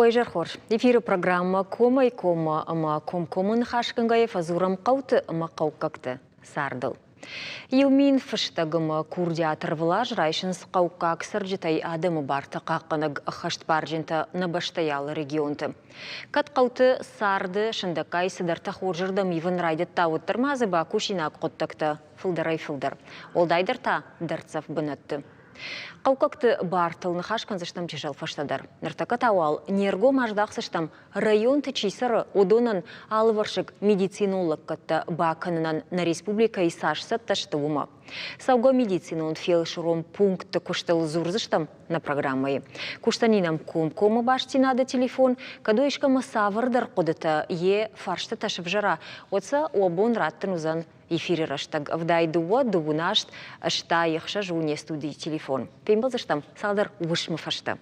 Ой, зӕрхорз. Эфиры программӕ Комӕй-коммӕ ӕмӕ комкоммӕ ныхасгӕнгӕйӕ фӕдзурӕм хъӕуты ӕмӕ хъӕуккӕгты цардыл. Иу мин фыстӕг ӕмӕ курдиат ӕрвылаз райсынц хъӕуккаг цӕрджытӕй адӕмы барты хъахъхъӕнӕг ӕххӕстбарджынтӕ нӕ бӕстӕйы алы регионты. Кӕд хъӕуты царды сындӕггай цыдӕртӕ хорзырдӕм ивын райдыдта, уӕддӕр ма дзы бакусинаг хъуыддӕгтӕ фылдӕрӕй-фылдӕр. Уӕлдайдӕр та дӕрддзӕф бынӕтты. Хъӕуккӕгты бартыл ныхас кӕндзыстӕм чысыл фӕстӕдӕр. Ныртӕккӕ та уал не ргом аздахдзыстӕм, районты чи цӕры, уыдонӕн алывӕрсыг медицинон лӕггӕдтӕ бакӕнынӕн нӕ республикӕйы цас цӕттӕ сты, уымӕ. Цӕугӕ медицинон фелсырон пунктты куыстыл дзурдзыстӕм нӕ программӕйы. Кусдзӕни нӕм комкоммӕ бастдзинады телефон, кӕд уӕ искӕмӕ цавӕрдӕр хъуыдытӕ йе фарстытӕ сывзӕра, уӕд сӕ уӕ бон раттын уыдзӕн Эфиры рӕстӕг 72 дыууын аст 86 у не студийы телефон. Фембӕлдзыстӕм цалдӕр уысмы фӕстӕ.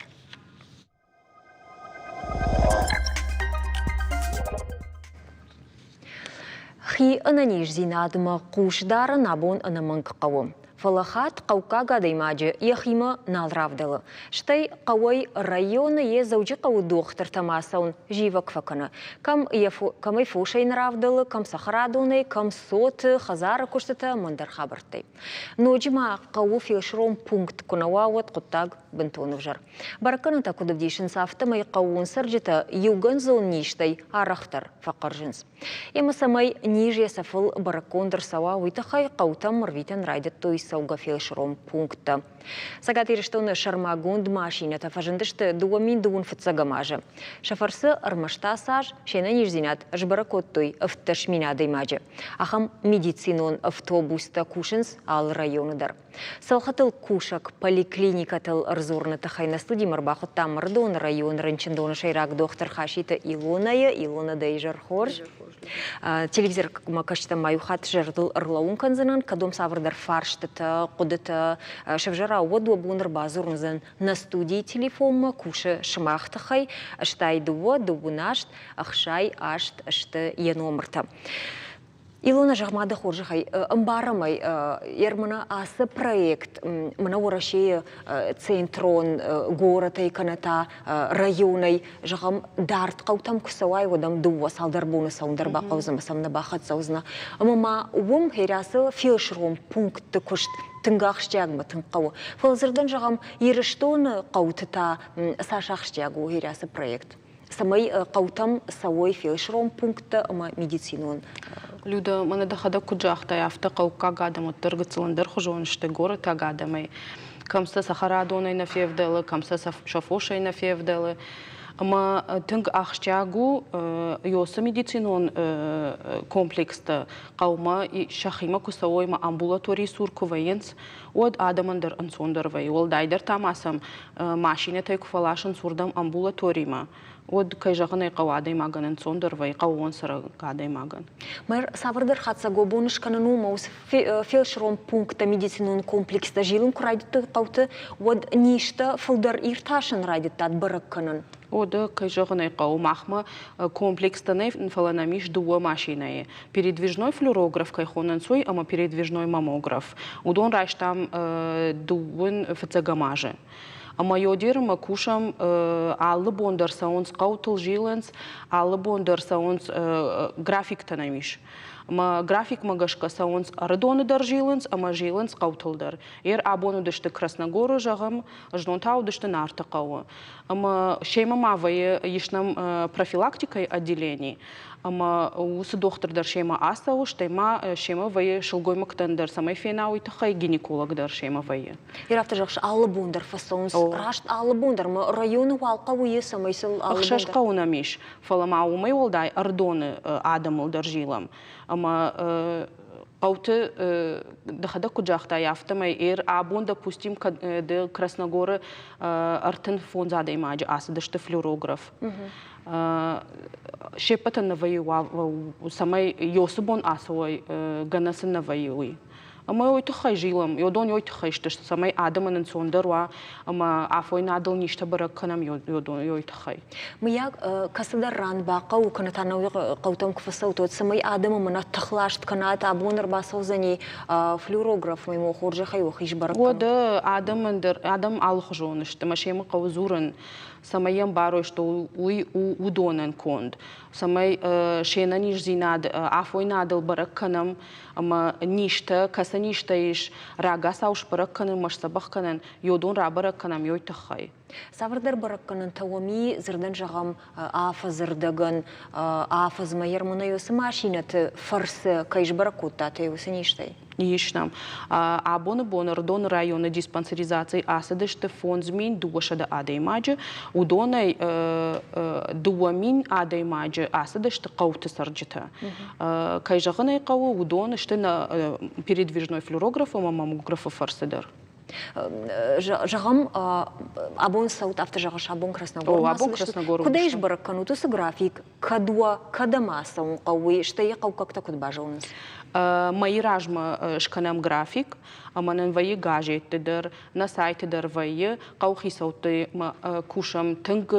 Хи ӕнӕниздзинадмӕ хъус дарын абон ӕнӕмӕнг хъӕуы. Фӕлӕ хатт хъӕуккаг адӕймаджы йӕхимӕ нал равдӕлы. Стӕй хъӕуӕй районы йе Дзӕуджыхъӕуы дохтыртӕм ацӕуын зивӕг фӕкӕны. Кӕм йӕ кӕмӕй фосӕй нӕ равдӕлы, кӕм цӕхӕрадонӕй, кӕм цоты, хӕдзары куыстытӕ ӕмӕ ӕндӕр хабӕрттӕй. Ноджы ма хъӕуы фелсырон пункт куы нӕ уа, уӕд хъуыддаг бынтон ӕвзӕр. Бӕрӕггӕнӕнтӕ куыд ӕвдисынц, афтӕмӕй хъӕууон цӕрджытӕ иугӕндзон низтӕй арӕхдӕр фӕхъӕрзынц. Ӕмӕ цӕмӕй низ йӕ цӕфыл бӕрӕггонд ӕрцӕуа, уый тыххӕй хъӕутӕм ӕрвитын райдыдтой цӕугӕ фелсырон пункттӕ. Цӕгат Ирыстоны сӕрмагонд машинӕтӕ фӕзындысты 2025 азы. Сӕ фӕрцы ӕрмӕст ацы аз се нӕниздзинад сбӕрӕг кодтой 17 000 адӕймаджы. Ахӕм медицинон автобустӕ кусынц алы районы дӕр. Цӕлхытыл кусӕг поликлиникӕтыл ӕрдзурыны тыххӕй нӕ студимӕ ӕрбахуыдтам Ӕрыдоны районы рынчындоны сӕйраг дохтыр Хаситы Илонӕйы. Илона, дӕ изӕр хорз. Телевизормӕ кӕсджытӕм ма иу хатт зӕрдыл ӕрлӕууын кӕндзынӕн, кӕд уӕм цавӕрдӕр фарстытӕ, хъуыдытӕ сӕвзӕра, уӕд уӕ бон ӕрбадзурын уыдзӕн нӕ студийы телефонмӕ, кусы сымах тыххӕй, 82 28 68 сты йӕ номыртӕ. Илона, зӕгъ-ма дӕ хорзӕхӕй, ӕмбарӕм ӕй, мӕнӕ ацы проект мӕнӕ Уӕрӕсейы центрон горӕтӕй кӕнӕ та районӕй, зӕгъӕм, дард хъӕутӕм куы цӕуай, уӕд ӕм дыууӕ цалдӕр боны цӕуын дӕр бахъӕудзӕн ӕмӕ сӕм нӕ бахӕццӕ уыдзынӕ. Ӕмӕ ма уым Херасы фелсырон пунктты куыст тынг ахсджиаг ӕмӕ тынг хъӕуы. Фӕлӕ дзырдӕн зӕгъӕм, Ирыстоны хъӕуты та цас ахсджиаг у Херасы проект? Цӕмӕй хъӕутӕм цӕуой фелсырон пункттӕ ӕмӕ медицинон. Люда, мӕнӕ дӕхӕдӕг куыд загътай, афтӕ хъӕуккаг адӕм уӕддӕр гыццыл ӕндӕрхуызон сты горӕтаг адӕмӕй. Кӕм сӕ цӕхӕрадонӕй нӕ февдӕлы, кӕм сӕ сӕ фосӕй нӕ февдӕлы. Ӕмӕ тынг ахсджиаг у Йосы медицинон комплекстӕ хъӕумӕ сӕхимӕ куы цӕуой ӕмӕ амбулаторийы цур куы вӕййынц, уӕд адӕмӕн дӕр ӕнцондӕр вӕййы. Уӕлдайдӕр та ма сӕм машинӕтӕй куы фӕласынц уырдӕм амбулаторимӕ, уӕд, кӕй зӕгъын ӕй хъӕуы, адӕймагӕн ӕнцондӕр вӕййы, хъӕууон цӕрӕг адӕймагӕн. Мэр цавӕрдӕр хатдзӕг бон скӕнын у, ӕмӕ уыцы фелсырон пункттӕ, медицинон комплекстӕ зилын куы райдыдтой хъӕуты, уӕд низтӕ фылдӕр иртасын райдыдтат бӕрӕг кӕнын? О, кӕй зӕгъын ӕй хъӕуы, махмӕ комплекстӕ нӕй, фӕлӕ нӕм ис дыууӕ машинӕйы. Передвижной флюорограф кӕй хонынц, уый ӕмӕ передвижной маммограф. Уыдон райстам дыууын фыццӕгӕм азы. Ӕмӕ йодермӕ кусӕм, алы бон дӕр цӕуынц хъӕутыл зилынц, алы бон дӕр цӕуынц, графиктӕ нӕм ис. Ӕмӕ графикмӕ гӕсгӕ цӕуынц Ӕрыдоны дӕр зилынц ӕмӕ зилынц хъӕутыл дӕр. Ер абон уыдысты Красногоры, зӕгъӕм, знон та уыдысты Нарты хъӕуы. Ӕмӕ семӕ ма вӕййы, ис нӕм профилактикӕйы отделени, ӕмӕ уыцы дохтыр дӕр семӕ ацӕуы, стӕй ма семӕ вӕййы сылгоймӕгтӕн дӕр, цӕмӕй фена, уый тыххӕй гинеколог дӕр семӕ вӕййы. Ирӕтты зӕгъыс, алы бон дӕр фӕцӕуынц, раст алы бон дӕр ма районы уал хъӕуы ис, цӕмӕй сыл алы Ӕхсӕз хъӕуы нӕм ис, фӕлӕ ма уымӕй уӕлдай Ӕрыдоны адӕмыл дӕр зилӕм. Ӕмӕ хъӕуты дӕхӕдӕг куыд загътай, афтӕмӕй абон, допустим, ды Красногоры 35 адӕймаджы ацыдысты флюорограф. Се ппӕтӕн нӕ вӕййы, цӕмӕй ёсы бон ацӕуой, гӕнӕ сын нӕ вӕййы уый. Ӕмӕ уый тыххӕй зилӕм, йодон уый тыххӕй сты, цӕмӕй адӕмӕн ӕнцондӕр уа ӕмӕ афойнадыл низтӕ бӕрӕг кӕнӕм йодон уый тыххӕй. Мыййаг, кӕцыдӕр ран бахъӕуы кӕнӕ та нӕуи хъӕутӕм куы фӕцӕут, уӕд цӕмӕй адӕмы мӕнӕ тыхласт кӕнат, абон ӕрбацӕудзӕни флюорограф, ӕмӕ хорзӕхӕй уӕхи сбӕрӕг кӕнут. Уӕдӕ адӕмӕн дӕр адӕм алыхуызон сты, ӕмӕ семӕ хъӕуы дзурын. цӕмӕй йӕм барой, что уый у уыдонӕн конд, цӕмӕй се нӕниздзинад афойнадыл бӕрӕг кӕнӕм ӕмӕ низтӕ, кӕцы низтӕ ис, рагацау сбӕрӕг кӕнын ӕмӕ сдзӕбӕх кӕнӕн, йодон рабӕрӕг кӕнӕм йой тыххӕй. Цавӕрдӕр бӕрӕггӕнӕнтӕ уӕм и, дзырдӕн зӕгъӕм, афӕдзы рдӕгӕн, афӕдзмӕ Ермонайы цы машинӕты фӕрцы кӕй сбӕрӕг кодтат, уыцы низтӕй? Ис нӕм. Абоны бон Ӕрыдоны районы диспансеризацийы ацыдысты 5200 адӕймаджы. Уыдонӕй 2000 адӕймаджы ацыдысты хъӕуты цӕрджытӕ. Кӕй зӕгъын ӕй хъӕуы, уыдон сты нӕ передвижной флюорограф ӕмӕ маммографы фӕрцы дӕр. Зӕгъӕм, абон цӕут, афтӕ зӕгъыс, абон Красногормӕ Абон Красногоры. Куыд ӕй сбӕрӕг кӕнут уыцы график, кӕд уӕ кӕдӕм ацӕуын хъӕуы, стӕй йӕ хъӕуккӕгтӕ куыд базонынц? Мӕйы размӕ скӕнӕм график, ӕмӕ нын вӕййы газетты дӕр, нӕ сайты дӕр вӕййы, хъӕуыхицӕуттимӕ кусӕм тынг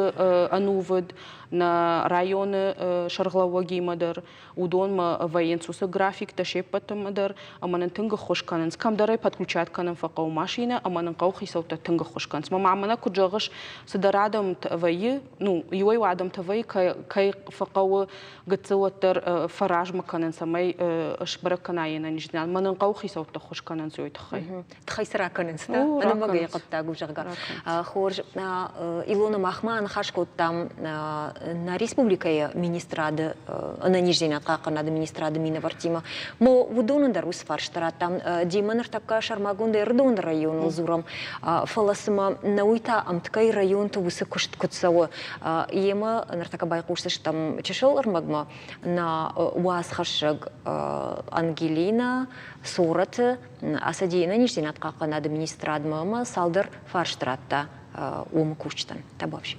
ӕнувыд, нӕ районы сӕргълӕууӕгимӕ дӕр. Уыдонмӕ вӕййынц уыцы графиктӕ се ппӕтмӕ дӕр ӕмӕ нын тынг ӕххуыс кӕнынц. Кӕмдӕр ӕй подключать кӕнын фӕхъӕуы машинӕ ӕмӕ нын хъӕуыхицӕуттӕ тынг ӕххуыс кӕнынц. Мӕ мӕнӕ куыд зӕгъыс, цыдӕр адӕмтӕ вӕййы, ну, иуӕй-иу адӕмтӕ вӕййы, кӕй фӕхъӕуы гыццыл уӕддӕр фӕразмӕ кӕнын, цӕмӕй сбӕрӕг кӕна йе нӕниздзинад. Мӕнӕн хъӕуыхицӕуттӕ ӕххуыс кӕнынц уый тыххӕй. Тыххӕй цы ракӕнынц, да? Ӕнӕмӕнгӕй хъуыддаг у, зӕгъгӕ. Хорз. Илона, мах ма аныхас кодтам нӕ республикӕйы министрады, ӕнӕниздзинад хъахъхъӕнады министрады минӕвӕрттимӕ. Мо уыдонӕн дӕр уыцы фарста радтам. Демӕ ныртӕккӕ сӕрмагондӕй Ӕрыдоны районыл дзурӕм, фӕлӕ цыма нӕ уый та ӕмткӕй районты уыцы куыст куыд цӕуы, йемӕ ныртӕккӕ байхъусдзыстӕм чысыл ӕрмӕгмӕ. Нӕ уацхӕссӕг Ангелина Сороты Ацыди ӕнӕниздзинад хъахъхъӕнады министрадмӕ ӕмӕ цалдӕр фарст радта уымы кусджытӕн. Табуафси.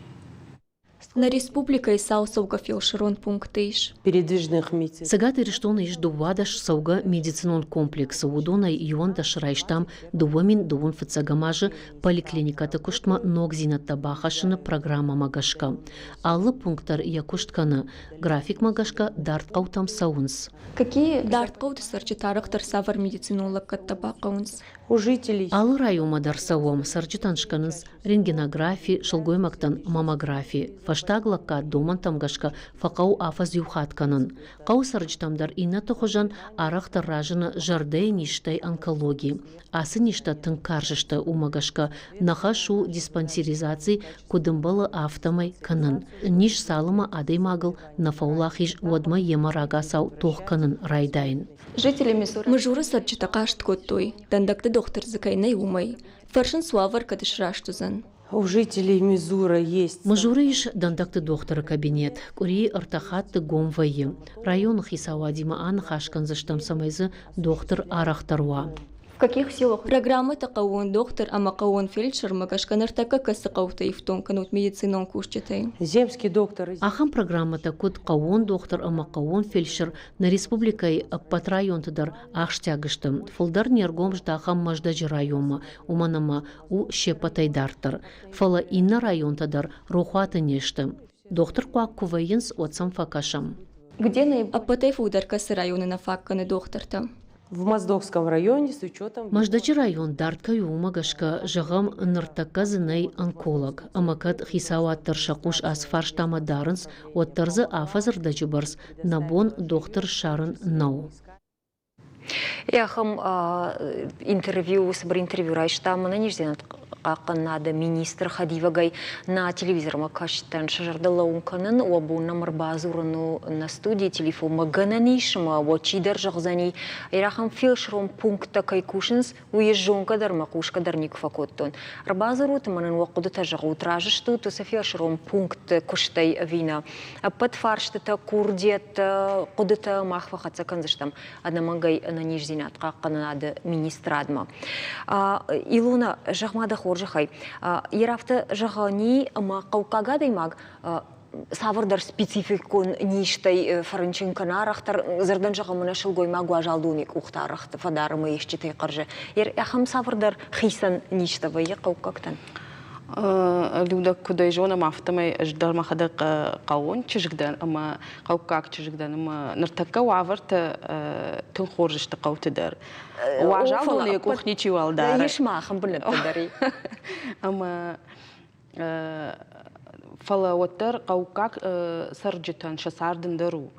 Нӕ республикӕйы цал цӕугӕ фелсырон пункты ис? Цӕгат Ирыстоны ис 12 цӕугӕ медицинон комплексы. Уыдонӕй 11 райстам 2021 азы поликлиникӕты куыстмӕ ногдзинӕдтӕ бахӕссыны программӕмӕ гӕсгӕ. Алы пункт дӕр йӕ куыст кӕны. Графикмӕ гӕсгӕ дард хъӕутӕм цӕуынц. Какие дард хъӕуты цӕрджытӕ арӕхдӕр цавӕр медицинон лӕггӕдтӕ бахъӕуынц? Алы районмӕ дӕр цӕуӕм, цӕрджытӕн скӕнынц рентгенографи, сылгоймӕгтӕн маммографи. Фӕстаг лӕггад домӕнтӕм гӕсгӕ фӕхъӕуы афӕдз иу хатт кӕнын. Хъӕуы цӕрджытӕм дӕр иннӕты хуызӕн арӕхдӕр разыны зӕрдӕйы низтӕй онкологи. Ацы низтӕ тынг карз сты, уымӕ гӕсгӕ нӕ хӕс у диспансеризаци куыд ӕмбӕлы, афтӕмӕй кӕнын. Низ цалынмӕ адӕймагыл нӕ фӕуӕлахиз, уӕдмӕ йемӕ рагацау тох кӕнын райдайын. Мызуры цӕрджытӕ хъаст кодтой, дӕндӕгты дохтыр дзы кӕй нӕй, уымӕй. Фӕрсынц, уавӕр кӕд сраст уыдзӕн. У жителей Мизура есть. Мызуры ис дӕндӕгты дохтыры кабинет. Къуырийы ӕртӕ хатты гом вӕййы. Районы хицауадимӕ аныхас кӕндзыстӕм, цӕмӕй дзы дохтыр арӕхдӕр уа. В каких селах? Программӕтӕ хъӕууон дохтыр ӕмӕ хъӕууон фельдшермӕ гӕсгӕ ныртӕккӕ кӕцы хъӕуты ифтонг кӕнут медицинон кусджытӕй? Земский доктор. Ахӕм программӕтӕ куыд хъӕууон дохтыр ӕмӕ хъӕууон фельдшер нӕ республикӕйы ӕппӕт районты дӕр ахсджиаг сты. Фылдӕр не ргом здахӕм Мӕздӕджы районмӕ, уымӕн ӕмӕ у се ппӕтӕй дарддӕр. Фӕлӕ иннӕ районтӕ дӕр рохуаты не сты. Дохтыр хъуаг куы вӕййынц, уӕд сӕм фӕкӕсӕм. Где ӕппӕтӕй фылдӕр кӕцы районы нӕ фаг кӕны дохтыртӕ? В Моздокском районе с учетом... Мӕздӕджы район дард кӕй у, уымӕ гӕсгӕ, зӕгъӕм, ныртӕккӕ дзы нӕй онколог. Ӕмӕ кӕд хицауад дӕр сӕ хъус ацы фарстамӕ дарынц, уӕддӕр дзы афӕдзы рдӕджы бӕрц нӕ бон дохтыр ссарын нӕу. Ахӕм интервью, цыбыр интервью райстам ӕнӕниздзинад хъахъхъӕнынады министры хӕдивӕгӕй нӕ телевизормӕ кӕсджытӕн сӕ зӕрдыл лӕууын кӕнын, уӕ бон нӕм ӕрбадзурын у нӕ студийы телефонмӕ гӕнӕн ис ӕмӕ уӕ чидӕр зӕгъдзӕни, ахӕм фелсырон пункттӕ кӕй кусынц, уый ӕз зонгӕ дӕр мӕ хъусгӕ дӕр никуы фӕкодтон. Ӕрбадзурут ӕмӕ нын уӕ хъуыдытӕ зӕгъут, разы стут уыцы фелсырон пунктты куыстӕй ӕви нӕ. Ӕппӕт фарстытӕ, курдиӕттӕ, хъуыдытӕ мах фӕхӕццӕ кӕндзыстӕм ӕнӕмӕнгӕй ӕнӕниздзинад хъахъхъӕнынады министрадмӕ. Илона, зӕгъ-ма дӕ хорзӕхӕй, йе афтӕ зӕгъӕни ӕмӕ хъӕуккаг адӕймаг цавӕрдӕр спецификон низтӕй фӕрынчын кӕна арӕхдӕр дзырдӕн зӕгъӕм, мӕнӕ сылгоймаг уазал доны къухтӕ арӕхты фӕдары ӕмӕ исчитӕй хъӕрзы. Ахӕм цавӕрдӕр хицӕн низтӕ вӕййы хъӕуккӕгтӕн? Людӕ, куыд ӕй зонӕм, афтӕмӕй ӕз дӕр мӕхӕдӕг хъӕууон чызг дӕн ӕмӕ хъӕуккаг чызг дӕн ӕмӕ ныртӕккӕ уавӕртӕ тынг хорз сты хъӕуты дӕр. Уазал доны йӕ къух ничиуал дары. Ис ма ахӕм бынӕттӕ дӕр. Ӕмӕ Фӕлӕ уӕддӕр хъӕуккаг цӕрджытӕн сӕ цард ӕндӕр у.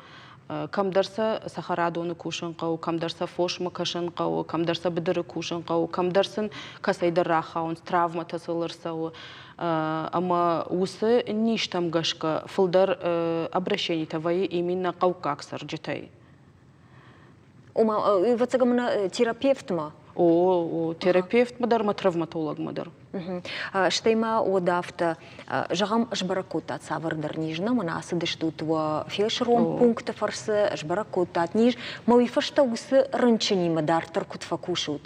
Кӕмдӕр сӕ цӕхӕрадоны кусын хъӕуы, кӕмдӕр сӕ фосмӕ кӕсын хъӕуы, кӕмдӕр сӕ быдыры кусын хъӕуы, кӕмдӕр сын кӕцӕйдӕр рахауынц, травмӕтӕ сыл ӕрцӕуы. Ӕмӕ уыцы низтӕм гӕсгӕ фылдӕр обращенитӕ вӕййы именно хъӕуккаг цӕрджытӕй. Ома, ӕвӕццӕгӕн мӕнӕ терапевтмӕ? О, о, терапевтмӕ дӕр ӕмӕ травматологмӕ дӕр. Стӕй ма уӕд афтӕ, зӕгъӕм, сбӕрӕг кодтат цавӕрдӕр низ, нӕ мӕнӕ ацыдыстут уӕ фелсырон пункты фӕрцы, сбӕрӕг кодтат низ, мӕ уый фӕстӕ уыцы рынчынимӕ дарддӕр куыд фӕкусут?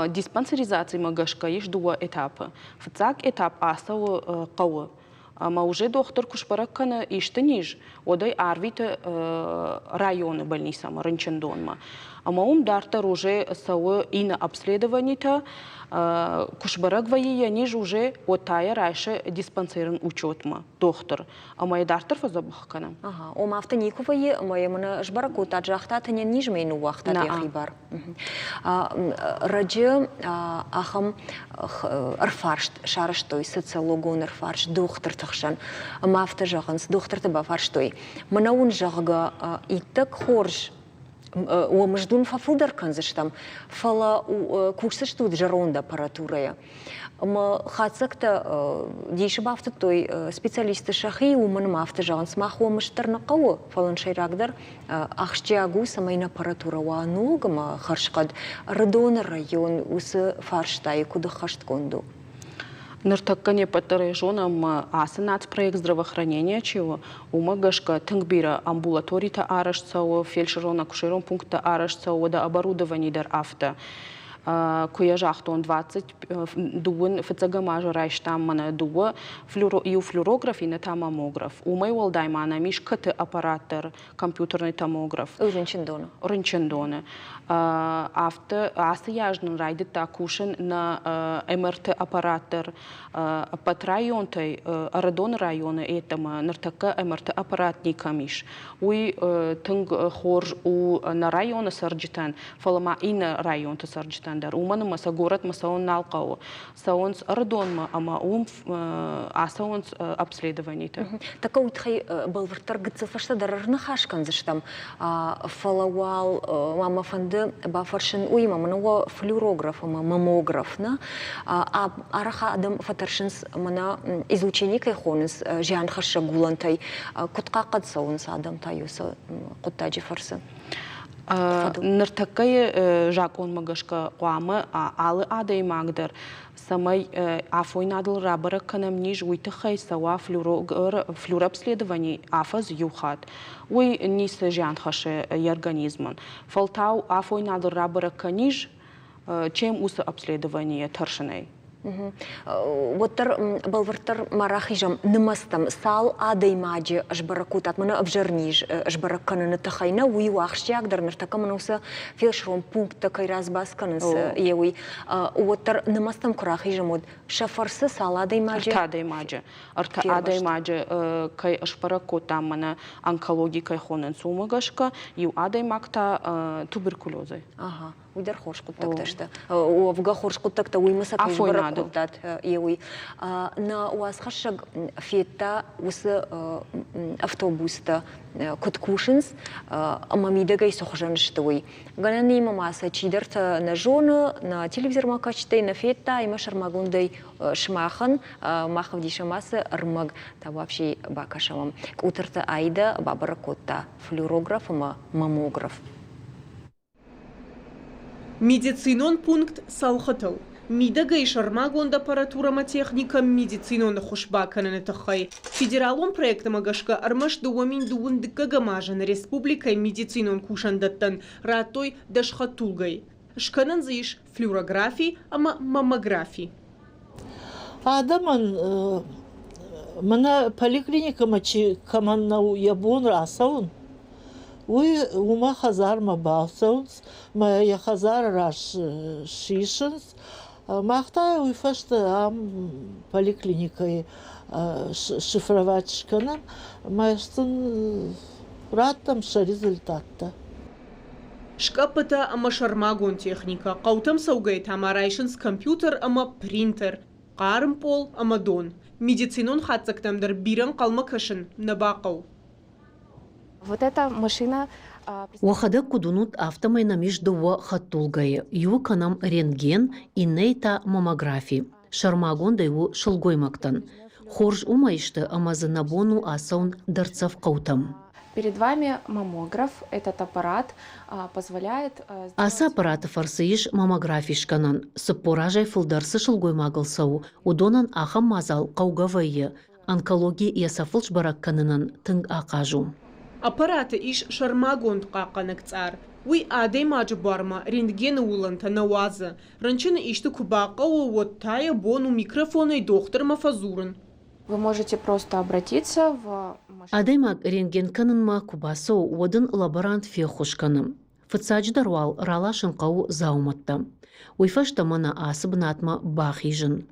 Диспансеризацимӕ гӕсгӕ ис дыууӕ этапы. Фыццаг этап ацӕуы хъӕуы. Ӕмӕ уже дохтыр куы сбӕрӕг кӕны исты низ, уӕд ӕй арвиты районы больницӕмӕ, рынчындонмӕ. Ӕмӕ уым дарддӕр уже цӕуы иннӕ обследованитӕ, куы сбӕрӕг вӕййы йӕ низ уже, уӕд та йӕ райсы диспансерон учетмӕ дохтыр ӕмӕ йӕ дарддӕр фӕдзӕбӕх кӕны. Ага, ома афтӕ никуы вӕййы, ӕмӕ йӕ мӕнӕ сбӕрӕг кодтат, загътат ын йӕ низмӕ йын ныууагътат йӕхи бар. Раджы ахӕм ӕрфарст сарӕзтой, социологон ӕрфарст дохтырты хсӕн. Ӕмӕ афтӕ зӕгъынц, дохтырты бафарстой, мӕнӕ уын, зӕгъгӕ, иттӕг хорз уӕ мызд уын фӕфылдӕр кӕндзыстӕм, фӕлӕ кусдзыстут зӕронд аппаратурӕйӕ. Ӕмӕ хатдзӕгтӕ дисы бафтыдтой специалистты сӕхи, уымӕн ӕмӕ афтӕ зӕгъынц, мах уӕ мызд дӕр нӕ хъӕуы, фӕлӕ нын сӕйрагдӕр ахсджиаг у, цӕмӕй нӕ аппаратурӕ уа ног ӕмӕ хӕрзхъӕд. Ӕрыдоны район уыцы фарстайы куыд ӕххӕстгонд у? Ныртӕккӕ не ппӕт дӕр зонӕм, ацы нацпроект здравоохранения чи у, уымӕ гӕсгӕ тынг бирӕ амбулаторитӕ арӕзт цӕуы, фельдшерон-акушерон пункттӕ арӕзт цӕуы, уӕдӕ оборудовани дӕр афтӕ. Куы йӕ загътон, 21 фыццӕгӕм азы райстам мӕнӕ дыууӕ, иу флюорограф, иннӕ та маммограф. Уымӕй уӕлдай ма нӕм ис КТ-аппарат дӕр, компьютерный томограф. Рынчындоны. Рынчындоны. Афтӕ ацы аз нын райдыдта кусын нӕ МРТ-аппарат дӕр. Ӕппӕт районтӕй Ӕрыдоны районы йеддӕмӕ ныртӕккӕ МРТ-аппарат никӕм ис. Уый тынг хорз у нӕ районы цӕрджытӕн, фӕлӕ ма иннӕ районты цӕрджытӕн дӕр, уымӕн ӕмӕ сӕ горӕтмӕ цӕуын нал хъӕуы. Цӕуынц Ӕрыдонмӕ ӕмӕ уым ацӕуынц обследованиты. Тӕккӕ уый тыххӕй бӕлвырддӕр гыццыл фӕстӕдӕр ӕрныхас кӕндзыстӕм, фӕлӕ уал ма мӕ фӕнды бафӕрсын уыимӕ, мӕнӕ уӕ флюорограф ӕмӕ маммограф, нӕ? Арӕх адӕм фӕтӕрсынц, мӕнӕ излучение кӕй хонынц зианхӕссӕг улӕнтӕй, куыд хъахъхъӕд цӕуынц адӕм та иу сӕ хъуыддаджы фӕрцы? Ныртӕккӕйы закъонмӕ гӕсгӕ хъуамӕ алы адӕймаг дӕр, цӕмӕй афойнадыл рабӕрӕг кӕнӕм низ, уый тыххӕй цӕуа флюрообследовани афӕдз иу хатт. Уый ницы зиан хӕссы йӕ организмӕн. Фӕлтау афойнадыл рабӕрӕг кӕн низ, чем уыцы обследованийӕ тӕрсынӕй. Уӕддӕр бӕлвырддӕр ма рахизӕм нымӕцтӕм. Цал адӕймаджы сбӕрӕг кодтат мӕнӕ ӕвзӕр низ сбӕрӕг кӕныны тыххӕй нӕ, уый у ахсджиагдӕр ныртӕккӕ мӕнӕ уыцы фелсырон пункттӕ кӕй разбас кӕнынц, е уый. Уӕддӕр нымӕцтӕм куы рахизӕм, уӕд сӕ фӕрцы цал адӕймаджы Ӕртӕ адӕймаджы. Ӕртӕ адӕймаджы кӕй сбӕрӕг кодтам, мӕнӕ онкологи кӕй хонынц, уымӕ гӕсгӕ, иу адӕймаг та туберкулезӕй. Ага. Уый дӕр хорз хъуыддӕгтӕ сты. Уӕвгӕ хорз хъуыддӕгтӕ уый ма сӕ кӕй сбӕрӕг кодтат, е уый. Нӕ уацхӕссӕг федта уыцы автобустӕ куыд кусынц ӕмӕ мидӕгӕй цы хуызӕн сты, уый. Гӕнӕн имӕ ма сӕ чидӕртӕ нӕ зоны, нӕ телевизормӕ кӕсджытӕй нӕ федта, ӕмӕ сӕрмагондӕй сымахӕн мах ӕвдисӕм ацы ӕрмӕг, та вообще бакӕсӕм. Къутӕрты Аидӕ бабӕрӕг кодта флюорограф ӕмӕ маммограф. Медицинон пункт цӕлхытыл. Мидӕгӕй сӕрмагонд аппаратурӕмӕ техникӕ медицинон ӕххуыс бакӕныны тыххӕй федералон проектмӕ гӕсгӕ ӕрмӕст 2002 дыккӕгӕм азы нӕ республикӕйы медицинон кусӕндӕттӕн радтой 10 хӕдтулгӕйы. Скӕнӕн дзы ис флюорографи ӕмӕ маммографи. Адӕмӕн мӕнӕ поликлиникӕмӕ чи кӕмӕн нӕу йӕ бон рацӕуын, уый уымӕ хӕдзармӕ бацӕуынц мӕ йӕ хӕдзары раз сисынц. Мах та уый фӕстӕ ам поликлиникӕйы шифровать скӕнӕм ӕмӕ сын раттӕм сӕ результаттӕ. Скъӕппытӕ ӕмӕ сӕрмагонд техникӕ, хъӕутӕм цӕугӕйӕ та ма райсынц компьютер ӕмӕ принтер, хъарм пъол ӕмӕ дон. Медицинон хатдзӕгтӕм дӕр бирӕ ӕнхъӕлмӕ кӕсын нӕ бахъӕуы. Вот эта машина Уӕхӕдӕг куыд уынут, афтӕмӕй нӕм ис дыууӕ хӕдтулгӕйы. Иуы кӕнӕм рентген, иннӕйы та маммографи. Сӕрмагондӕй у сылгоймӕгтӕн. Хорз уымӕй сты, ӕмӕ дзы нӕ бон у ацӕуын дӕрддзӕф хъӕутӕм. Перед вами маммограф. Этот аппарат позволяет Ацы аппараты фӕрцы ис маммографи скӕнӕн. 40 азӕй фылдӕр цы сылгоймагыл цӕуы, уыдонӕн ахӕм мадзал хъӕугӕ вӕййы. Онкологи йӕ цӕфыл сбӕрӕг кӕнынӕн тынг ахъаз у. Аппараты ис сӕрмагонд хъахъхъӕнӕг цъар. Уый адӕймаджы буармӕ рентгены уылӕнтӕ нӕ уадзы. Рынчыны исты куы бахъӕуы, уӕд та йӕ бон у микрофонӕй дохтырмӕ фӕдзурын. Вы можете просто обратиться в Адӕймаг рентген кӕнынмӕ куы бацӕуы, уӕд ын лаборант феххуыс кӕны. Фыццаджыдӕр уал раласын хъӕуы дзаумӕттӕ. Уый фӕстӕ мӕнӕ ацы бынатмӕ бахизын.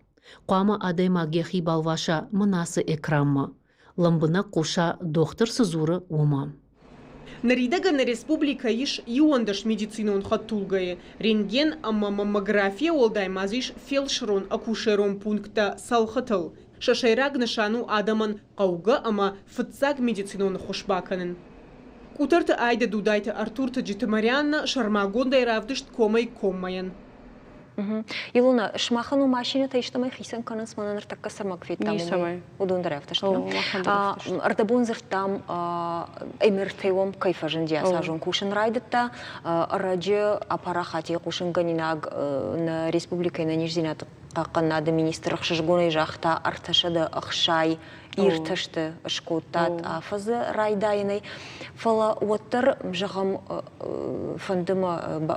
Хъуамӕ адӕймаг йӕхи балваса мӕнӕ ацы экранмӕ. Лӕмбынӕг хъуса, дохтыр цы дзуры, уымӕ. Ныридӕгӕн нӕ республикӕйы ис 11 медицинон хӕдтулгӕйы. Рентген ӕмӕ маммографийӕ уӕлдай ма дзы ис фелсырон-акушерон пункттӕ цӕлхытыл. Сӕ сӕйраг нысан у адӕмӕн хъӕугӕ ӕмӕ фыццаг медицинон ӕххуыс бакӕнын. Къутӕрты Айда Дудайты Артур Тыджыты Марианна сӕрмагондӕй равдыст комӕй коммӕйӕн. Илона, сымахӕн у машинӕтӕ истӕмӕй хицӕн кӕнынц, мӕнӕ ныртӕккӕ цӕмӕг федтам, Ницӕмӕй. Уыдон дӕр афтӕ сты. Ӕрдӕбон дзырдтам, МРТ уӕм кӕй фӕзынди ацы азон кусын райдыдта. Ӕрӕджы аппарахатӕй хъусынгӕнинаг нӕ республикӕйы ӕнӕниздзинады хъахъхъӕнынады министр ӕхсызгонӕй загъта 360 иртӕсты скодтат афӕдзы райдайӕнӕй. Фӕлӕ уӕддӕр, зӕгъӕм, фӕнды мӕ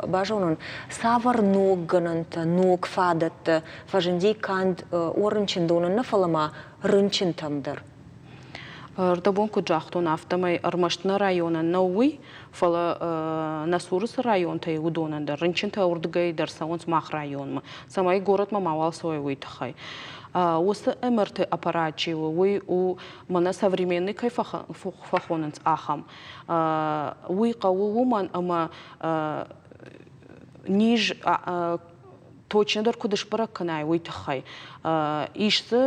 базонын, цавӕр ног гӕнӕнтӕ, ног фадӕттӕ фӕзынди канд о рынчындонӕн нӕ, фӕлӕ ма рынчынтӕм дӕр? Ӕрдӕбон куыд загътон, афтӕмӕй ӕрмӕст нӕ районӕн нӕу уый, фӕлӕ нӕ цуры цы районтӕ и, уыдонӕн дӕр. Рынчынтӕ уырдыгӕй дӕр цӕуынц мах районмӕ, цӕмӕй горӕтмӕ мауал цӕуой, уый тыххӕй. Уыцы МРТ аппарат чи у, уый у, мӕнӕ современный кӕй фӕхонынц, ахӕм. Уый хъӕуы уымӕн, ӕмӕ низ точнӕдӕр куыд сбӕрӕг кӕнай, уый тыххӕй. Ис дзы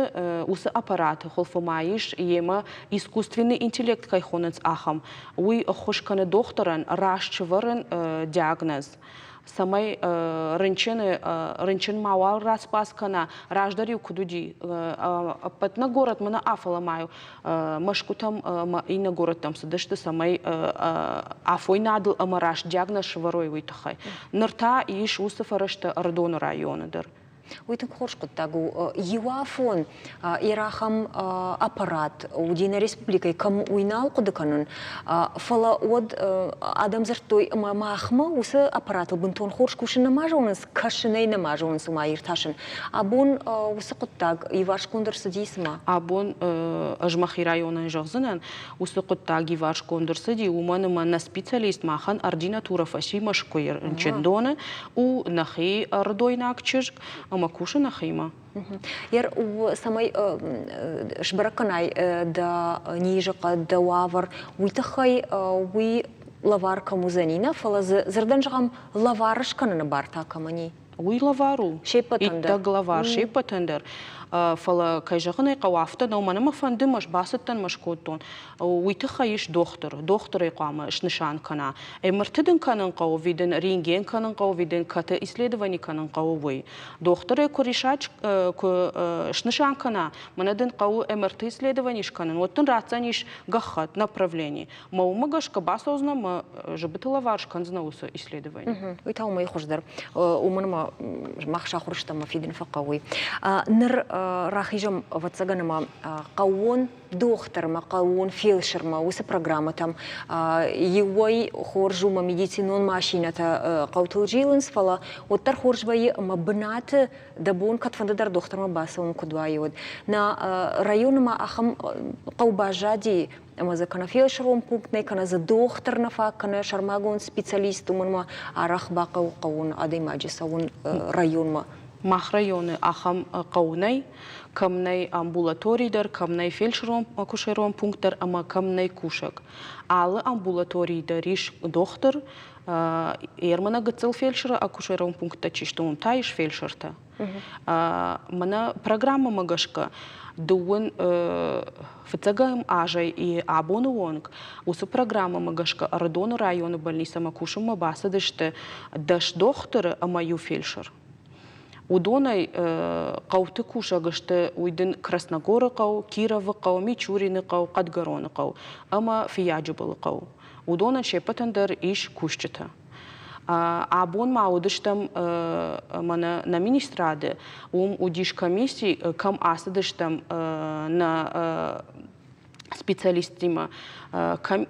уыцы аппараты хуылфы ма ис, йемӕ искусственный интеллект кӕй хонынц, ахӕм. Уый ӕххуыс кӕны дохтырӕн раст сӕвӕрын диагноз, цӕмӕй рынчыны рынчын мауал распас кӕна, раздӕр-иу куыд уыди, ӕппӕт нӕ горӕтмӕ нӕ афӕлӕ ма-иу Мӕскуытӕм ӕмӕ иннӕ горӕттӕм цыдысты, цӕмӕй афойнадыл ӕмӕ раст диагноз сӕвӕрой, уый тыххӕй. Ныр та ис уыцы фӕрӕзтӕ Ӕрыдоны районы дӕр. Уый тынг хорз хъуыддаг у. Иу афон йӕ ахӕм аппарат уыди нӕ республикӕйы, кӕм уый нал хъуыды кӕнын, фӕлӕ уӕд адӕм дзырдтой, ӕмӕ махмӕ уыцы аппаратыл бынтон хорз кусын нӕма зонынц, кӕсынӕй нӕма зонынц, уымӕ иртасын. Абон уыцы хъуыддаг иварсгонд ӕрцыди цыма? Абон ӕз мӕхи районӕн зӕгъдзынӕн, уыцы хъуыддаг иварсгонд ӕрцыди, уымӕн ӕмӕ нӕ специалист махӕн ординатурӕ фӕци Мӕскуыйы рынчындоны, у нӕхи ӕрыдойнаг чызг ӕмӕ кусы нӕхимӕ. Ер, цӕмӕй сбӕрӕг кӕнай дӕ низы хъӕд, дӕ уавӕр, уый тыххӕй уый лӕвар кӕм уыдзӕни, нӕ, фӕлӕ дзы дзырдӕн зӕгъӕм, лӕвар скӕныны бар та кӕмӕн и? Уый лӕвар у. Се ппӕтӕн дӕр. Иттӕг лӕвар се ппӕтӕн дӕр. Фӕлӕ, кӕй зӕгъын ӕй хъӕуы, афтӕ нӕу. Мӕнӕ мӕ фӕнды, мӕ бацыдтӕн, мӕ скодтон. Уый тыххӕй ис дохтыр. Дохтырӕй хъуамӕ снысан кӕна. МРТ дын кӕнын хъӕуы, ӕви дын рентген кӕнын хъӕуы, ӕви дын КТ исследовани кӕнын хъӕуы, уый. Дохтырӕй куы решать, куы снысан кӕна, мӕнӕ дын хъӕуы МРТ исследовани скӕнын, уӕд дын ратдзӕнис гӕххӕтт, направлени. Мӕ уымӕ гӕсгӕ бацӕудзынӕ мӕ зыбыты лӕвар скӕндзынӕ уыцы исследовани. Уый та уымӕй хуыздӕр. Уымӕн ӕмӕ мах сахуыр стӕм ӕмӕ фидын фӕхъӕуы. Ныр рахизӕм, ӕвӕццӕгӕн, ӕмӕ хъӕууон дохтырмӕ, хъӕууон фелсырмӕ уыцы программӕтӕм иуӕй хорз у ӕмӕ медицинон машинӕтӕ хъӕутыл зилынц, фӕлӕ уӕддӕр хорз вӕййы ӕмӕ бынаты дӕ бон кӕдфӕнды дӕр дохтырмӕ бацӕуын куыд уайы, уӕд. Нӕ районы ма ахӕм хъӕу баззади, ӕмӕ дзы кӕнӕ фелсырон пункт нӕй, кӕнӕ дзы дохтыр нӕ фаг, кӕнӕ сӕрмагонд специалист, уымӕн ма арӕх бахъӕуы хъӕуон адӕймаджы цӕуын районмӕ. Мах районы ахӕм хъӕу нӕй, кӕм нӕй амбулатори дӕр, кӕм нӕй фельдшерон-акушерон пункт дӕр ӕмӕ кӕм нӕй кусӕг. Алы амбулаторийы дӕр ис дохтыр, Ермана гыццыл фельдшеры акушерон пункттӕ чи сты, уым та ис фельдшертӕ. Мӕнӕ программӕмӕ гӕсгӕ дыууын фыццӕгӕм азӕй абоны онг уыцы программӕмӕ гӕсгӕ Ӕрыдоны районы больницӕмӕ кусынмӕ бацыдысты 10 дохтыры ӕмӕ иу фельдшер. Уыдонӕй хъӕуты кусӕг сты уый дын Красногоры хъӕу, Кировы хъӕу, Мичурины хъӕу, Хъӕдгӕроны хъӕу ӕмӕ Фыййаджыбылы хъӕу. Уыдонӕн се ппӕтӕн дӕр ис кусджытӕ. Абон ма уыдыстӕм мӕнӕ нӕ министрады, уым уыдис комисси, кӕм ацыдыстӕм нӕ специалисттимӕ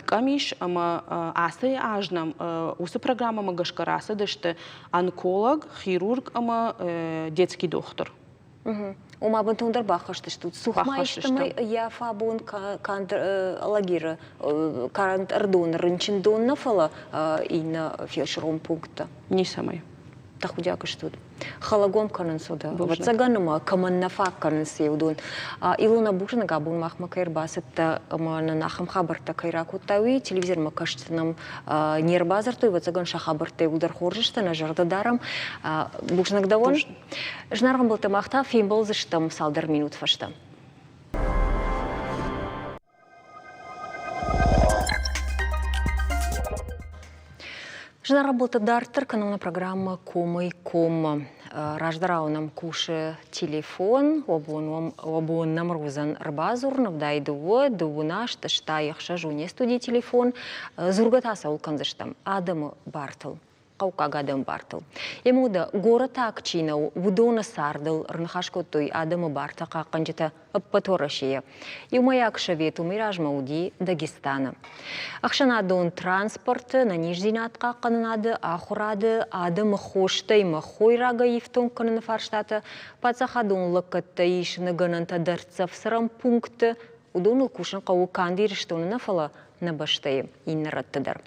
къамис ӕмӕ ацы аз нӕм уыцы программӕмӕ гӕсгӕ рацыдысты онколог, хирург ӕмӕ детский дохтыр. Ома бынтондӕр баххӕстыстут. Цух ма истӕмӕй йӕ фӕбон канд Алагиры, канд Ӕрыдоны рынчындон нӕ, фӕлӕ иннӕ фельдшерон пункттӕ. Ницӕмӕй. Тӕхудиаг стут. Хӕлӕгом кӕнынц уыдон. Ӕвӕццӕгӕн ӕмӕ кӕмӕн нӕ фаг кӕнынц уыдон. Илона, бузныг, абон махмӕ кӕй ӕрбацыдтӕ ӕмӕ нын ахӕм хабӕрттӕ кӕй ракодтай, уый телевизормӕ кӕсджытӕ нӕм не рбадзырдтой, ӕвӕццӕгӕн сӕ хабӕрттӕ иууылдӕр хорз сты, нӕ зӕрдӕ дарӕм. Бузныг дӕуӕн. Зынаргъ ӕмбӕлттӕ, мах та фембӕлдзыстӕм цалдӕр минут фӕстӕ. Зынаргъ ӕмбӕлттӕ, дарддӕр кӕнӕм нӕ программӕ «Комӕй коммӕ». Раздӕрау нӕм кусы телефон, уӕ бон нӕм уыдзӕн ӕрбадзурын 72, 28, 86 у не студийы телефон. Дзургӕ та цӕуыл кӕндзыстӕм? Адӕмы бартыл. Хъӕуккаг адӕмы бартыл. Емуда, горӕтаг чи нӕу, уыдоны цардыл ӕрныхас кодтой адӕмы бартӕ хъахъхъӕнджытӕ ӕппӕт Уӕрӕсейӕ. Иумӕйаг совет уымӕй размӕ уыди Дагестаны. Ӕхсӕнадон транспорты, ӕнӕниздзинад хъахъхъӕнынады, ахуырады, адӕмы хостӕй ӕмӕ хойрагӕй ифтонг кӕныны фарстатӕ, паддзахадон лӕггӕдтӕ исыны гӕнӕнтӕ дӕрддзӕф цӕрӕн пунктты, уыдоныл кусын хъӕуы канд Ирыстоны нӕ, фӕлӕ нӕ бӕстӕйы иннӕ рӕтты дӕр.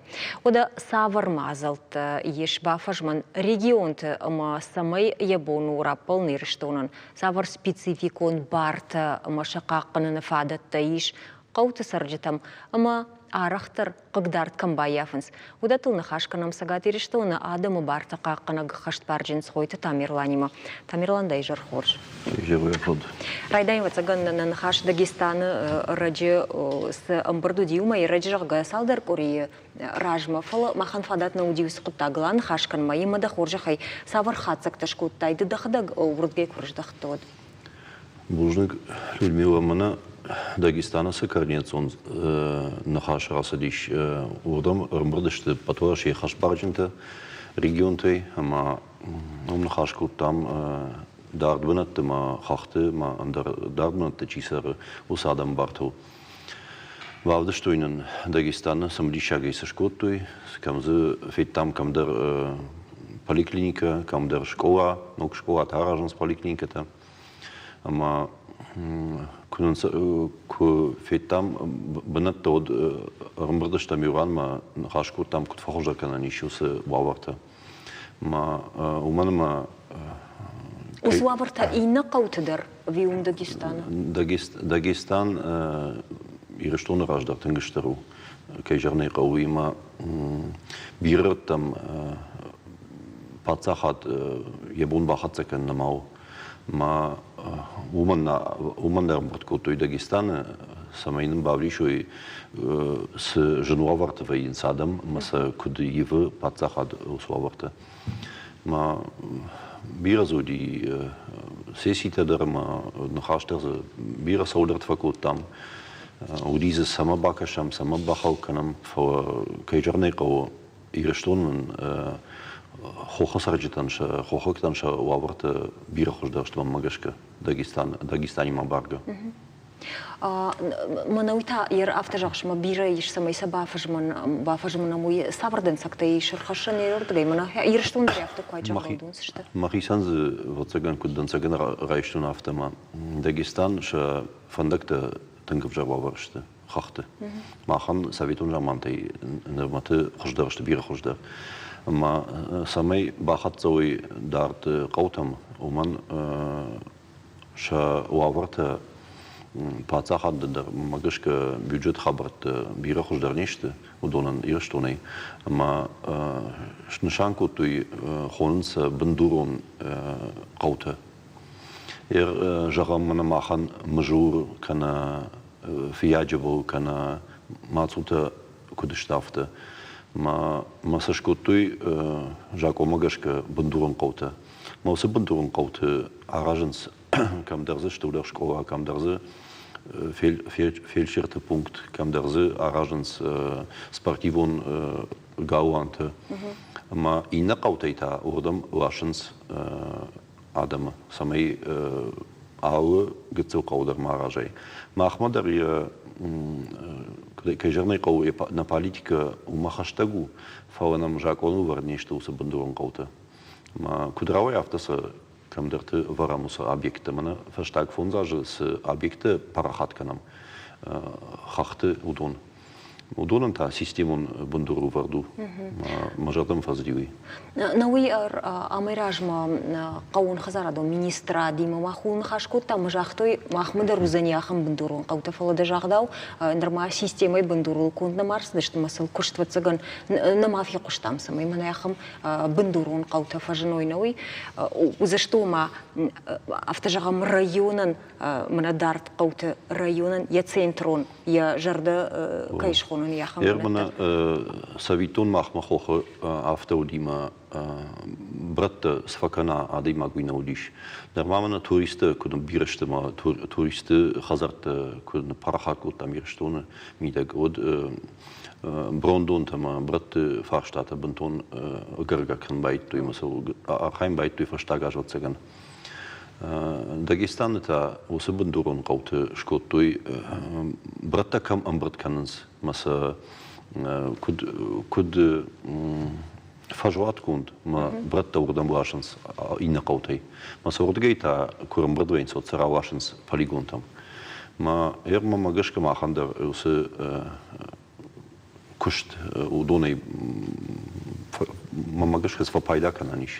Уӕдӕ цавӕр мадзӕлттӕ ис бафӕзмӕн регионты ӕмӕ цӕмӕй йӕ бон у раппӕлын Ирыстонӕн, цавӕр спецификон бартӕ ӕмӕ сӕ хъахъхъӕныны фадӕттӕ ис хъӕуты цӕрджытӕм ӕмӕ арӕхдӕр хъыгдард кӕм баййафынц, уыдӕттыл ныхас кӕнӕм Цӕгат Ирыстоны адӕмы бартӕ хъахъхъӕнӕг ӕххӕстбарджын Цгъойты Тамерланимӕ. Тамерлан, дӕ изӕр хорз. Райдайӕм, ӕвӕццӕгӕн, нӕ ныхас Дагестаны ӕрӕджы цы ӕмбырд уыди, уымӕй ӕрӕджы, зӕгъгӕ, цалдӕр къуырийы размӕ, фӕлӕ махӕн фадат нӕ уыди уыцы хъуыддагыл аныхас кӕнынмӕ. Емӕ дӕ хорзӕхӕй цавӕр хатдзӕгтӕ скодтай, ды дӕхӕдӕг уырдгӕй куы рыздӕхтӕ, уӕд? Бузныг, Людмила, мӕнӕ Дагестаны цы координацион ныхас рацыдис, уырдӕм ӕрӕмбырд сты ӕппӕтуӕрӕсейы хӕстбарджынтӕ регионтӕй ӕмӕ уым ныхас кодтам дард бынӕтты ма хӕхты ма ӕндӕр дард бынӕтты чи цӕры, уыцы адӕмы бартыл. Бавдыстой нын Дагестаны цымыдисагӕй цы скодтой, кӕм дзы федтам кӕмдӕр поликлиникӕ, кӕмдӕр скъола, ног скъолатӕ аразынц поликлиникӕтӕ. Ӕмӕ куы федтам бынӕттӕ, уӕд ӕрӕмбырд стӕм иу ранмӕ, ныхас кодтам, куыд фӕхуыздӕр кӕнӕн ис уыцы уавӕртӕ. Ӕмӕ уымӕн ӕмӕ Уыцы уавӕртӕ иннӕ хъӕуты дӕр ӕви уым Дагестаны? Дагестан Ирыстоны раздӕр тынг стыр у, кӕй зӕгъын ӕй хъӕуы, уыимӕ бирӕ рӕттӕм паддзахад йӕ бон бахӕццӕ кӕнын нӕма у. Ма уымӕн уымӕн ӕрӕмбырд кодтой Дагестаны, цӕмӕй нын бавдисой, цы зын уавӕрты вӕййынц адӕм ӕмӕ сӕ куыд ивы паддзахад уыцы уавӕрты. Ма бирӕ дзы уыди сесситӕ дӕр ӕмӕ ныхас дӕр дзы бирӕ цӕуылдӕрты фӕкодтам. Уыди дзы цӕмӕ бакӕсӕм, цӕмӕ бахал кӕнӕм, фӕлӕ, кӕй зӕгъын ӕй хъӕуы, Ирыстон хохы цӕрджытӕн сӕ хохӕгтӕн сӕ уавӕртӕ бирӕ хуыздӕр сты мӕнмӕ гӕсгӕ Дагестан, Дагестанимӕ баргӕ. Мӕнӕ уый та йӕ афтӕ зӕгъыс, мӕ бирӕ ис, цӕмӕй сӕ бафӕзмынӕм, уый цавӕр дӕнцӕгтӕ ис ӕрхӕссӕн йе рдыгӕй? Мӕнӕ Ирыстоны дӕр афтӕ куы айзӕлдон сты. Мӕхицӕн дзы, ӕвӕццӕгӕн, куыд дӕнцӕгӕн райстон, афтӕ ма Дагестан сӕ фӕндӕгтӕ тынг ӕвзӕр уавӕр сты хӕхты. Махӕн советон замантӕй нырмӕты хуыздӕр сты, бирӕ хуыздӕр. Ӕмӕ цӕмӕй бахӕццӕ уой дард хъӕутӕм, уымӕн сӕ уавӕртӕ паддзахады дӕр, мӕ гӕсгӕ, бюджет хабӕртты бирӕ хуыздӕр не сты уыдонӕн Ирыстонӕй. Ӕмӕ снысан кодтой, хонынц сӕ бындурон хъӕутӕ. Зӕгъӕм, мӕнӕ махӕн Мызур кӕнӕ Фыййаджыбыл кӕнӕ Мацутӕ куыд сты, афтӕ. Мӕ сӕ скодтой закъонмӕ гӕсгӕ бындурон хъӕутӕ. Мӕ уыцы бындурон хъӕуты аразынц кӕмдӕр дзы стырдӕр скъола, кӕмдӕр дзы фельдшерты пункт, кӕмдӕр дзы аразынц спортивон галуантӕ. Ӕмӕ иннӕ хъӕутӕй та уырдӕм ласынц адӕмы, цӕмӕй алы гыццыл хъӕу дӕр ма аразай. Махмӕ дӕр йӕ, кӕй зӕгъын ӕй хъӕуы, нӕ политикӕ уымӕ хӕстӕг у, фӕлӕ нӕм закъоныл вӕрд не сты уыцы бындурон хъӕутӕ. Ӕмӕ куыд рауайа, афтӕ сӕ кӕмдӕрты ӕвӕрӕм уыцы объекттӕ. Мӕнӕ фӕстаг 5 азы цы объекттӕ парахат кӕнӕм хӕхты, уыдон. Уыдонӕн та системон бындур ӕвӕрд у. Мӕ зӕрдӕмӕ фӕцыди уый. Нӕ уый амӕй размӕ хъӕууонхӕдзарадон министрадимӕ мах ууыл ныхас кодтам ӕмӕ загътой, махмӕ дӕр уыдзӕни ахӕм бындурон хъӕутӕ, фӕлӕ дӕ загъдау, нырма системӕйы бындурыл конд нӕма ӕрцыдысты ӕмӕ сыл куыст, ӕвӕццӕгӕн, нӕма фехъуыстам, цӕмӕй мӕнӕ ахӕм бындурон хъӕутӕ фӕзыной, нӕ уый уыдзысты, ома, афтӕ зӕгъӕм, районӕн, мӕнӕ дард хъӕуты районӕн йӕ центрон йӕ зӕрдӕ кӕй схонын йӕ ахӕм Мӕнӕ цӕвиттон махмӕ хохы афтӕ уыди мӕ брӕттӕ цы фӕкӕна адӕймаг, уый нӕ уыдис. Нырма мӕнӕ туристтӕ куыд бирӕ сты мӕ туристты хӕдзӕрттӕ куы ныппарахат кодтам Ирыстоны мидӕг, уӕд брондонтӕ ӕмӕ брӕтты фарстатӕ бынтон ӕгӕргӕ кӕнын байдыдтой ӕмӕ сыл архайын байдыдтой фӕстаг аз, ӕвӕццӕгӕн. Дагестаны та уыцы бындурон хъӕуты скодтой, брӕттӕ кӕм ӕмбырд кӕнынц ӕмӕ сӕ куыд, куыд фӕзуатгонд мӕ брӕттӕ уырдӕм ласынц иннӕ хъӕутӕй. Мӕ сӕ уырдыгӕй та куы ӕрӕмбырд вӕййынц, уӕд сӕ раласынц полигонтӕм. Мӕ ӕрмӕмӕ гӕсгӕ махӕн дӕр уыцы куыст уыдонӕй мӕнмӕ гӕсгӕ фӕпайда кӕнӕн ис.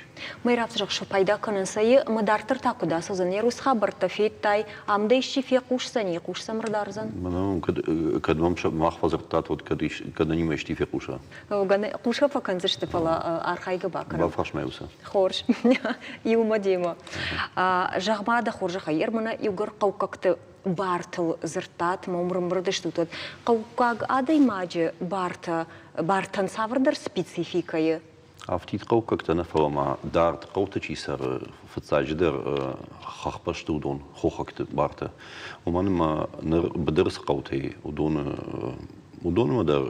Майрӕмы фӕпайда кӕнын цӕйы ӕмӕ дарддӕр та куыд ацӕудзӕн? Йӕ рус хабӕрттӕ федтай, ам дӕ исчи фехъусдзӕни, хъус сӕм ӕрдардзӕн? Мӕнӕ кӕд, кӕд мӕм мах фӕдзырдтат, уӕд кӕд, кӕд ӕнимӕ исти фехъуса. Хъусгӕ фӕкӕндзысты, фӕлӕ архайгӕ бакӕнӕм. Бафарс мӕ усы. Хорз. Иумӕ демӕ. Зӕгъ-ма дӕ хорзӕхӕй, ӕрмӕнӕ иугӕр хъӕуккӕгты бартыл дзырдтат, ӕмӕ уым ӕрӕмбырд стут, уӕд хъӕуккаг адӕймаджы бартӕ, бартӕн цавӕрдӕр спецификӕйы? Афтид хъӕуккӕгтӕ нӕ, фӕлӕ ма дард хъӕуты чи цӕры, фыццаджыдӕр хӕхбӕсты уыдон, хохӕгты бартӕ. Уымӕн ӕмӕ ныр быдыры цы хъӕутӕй, уыдоны уыдонмӕ дӕр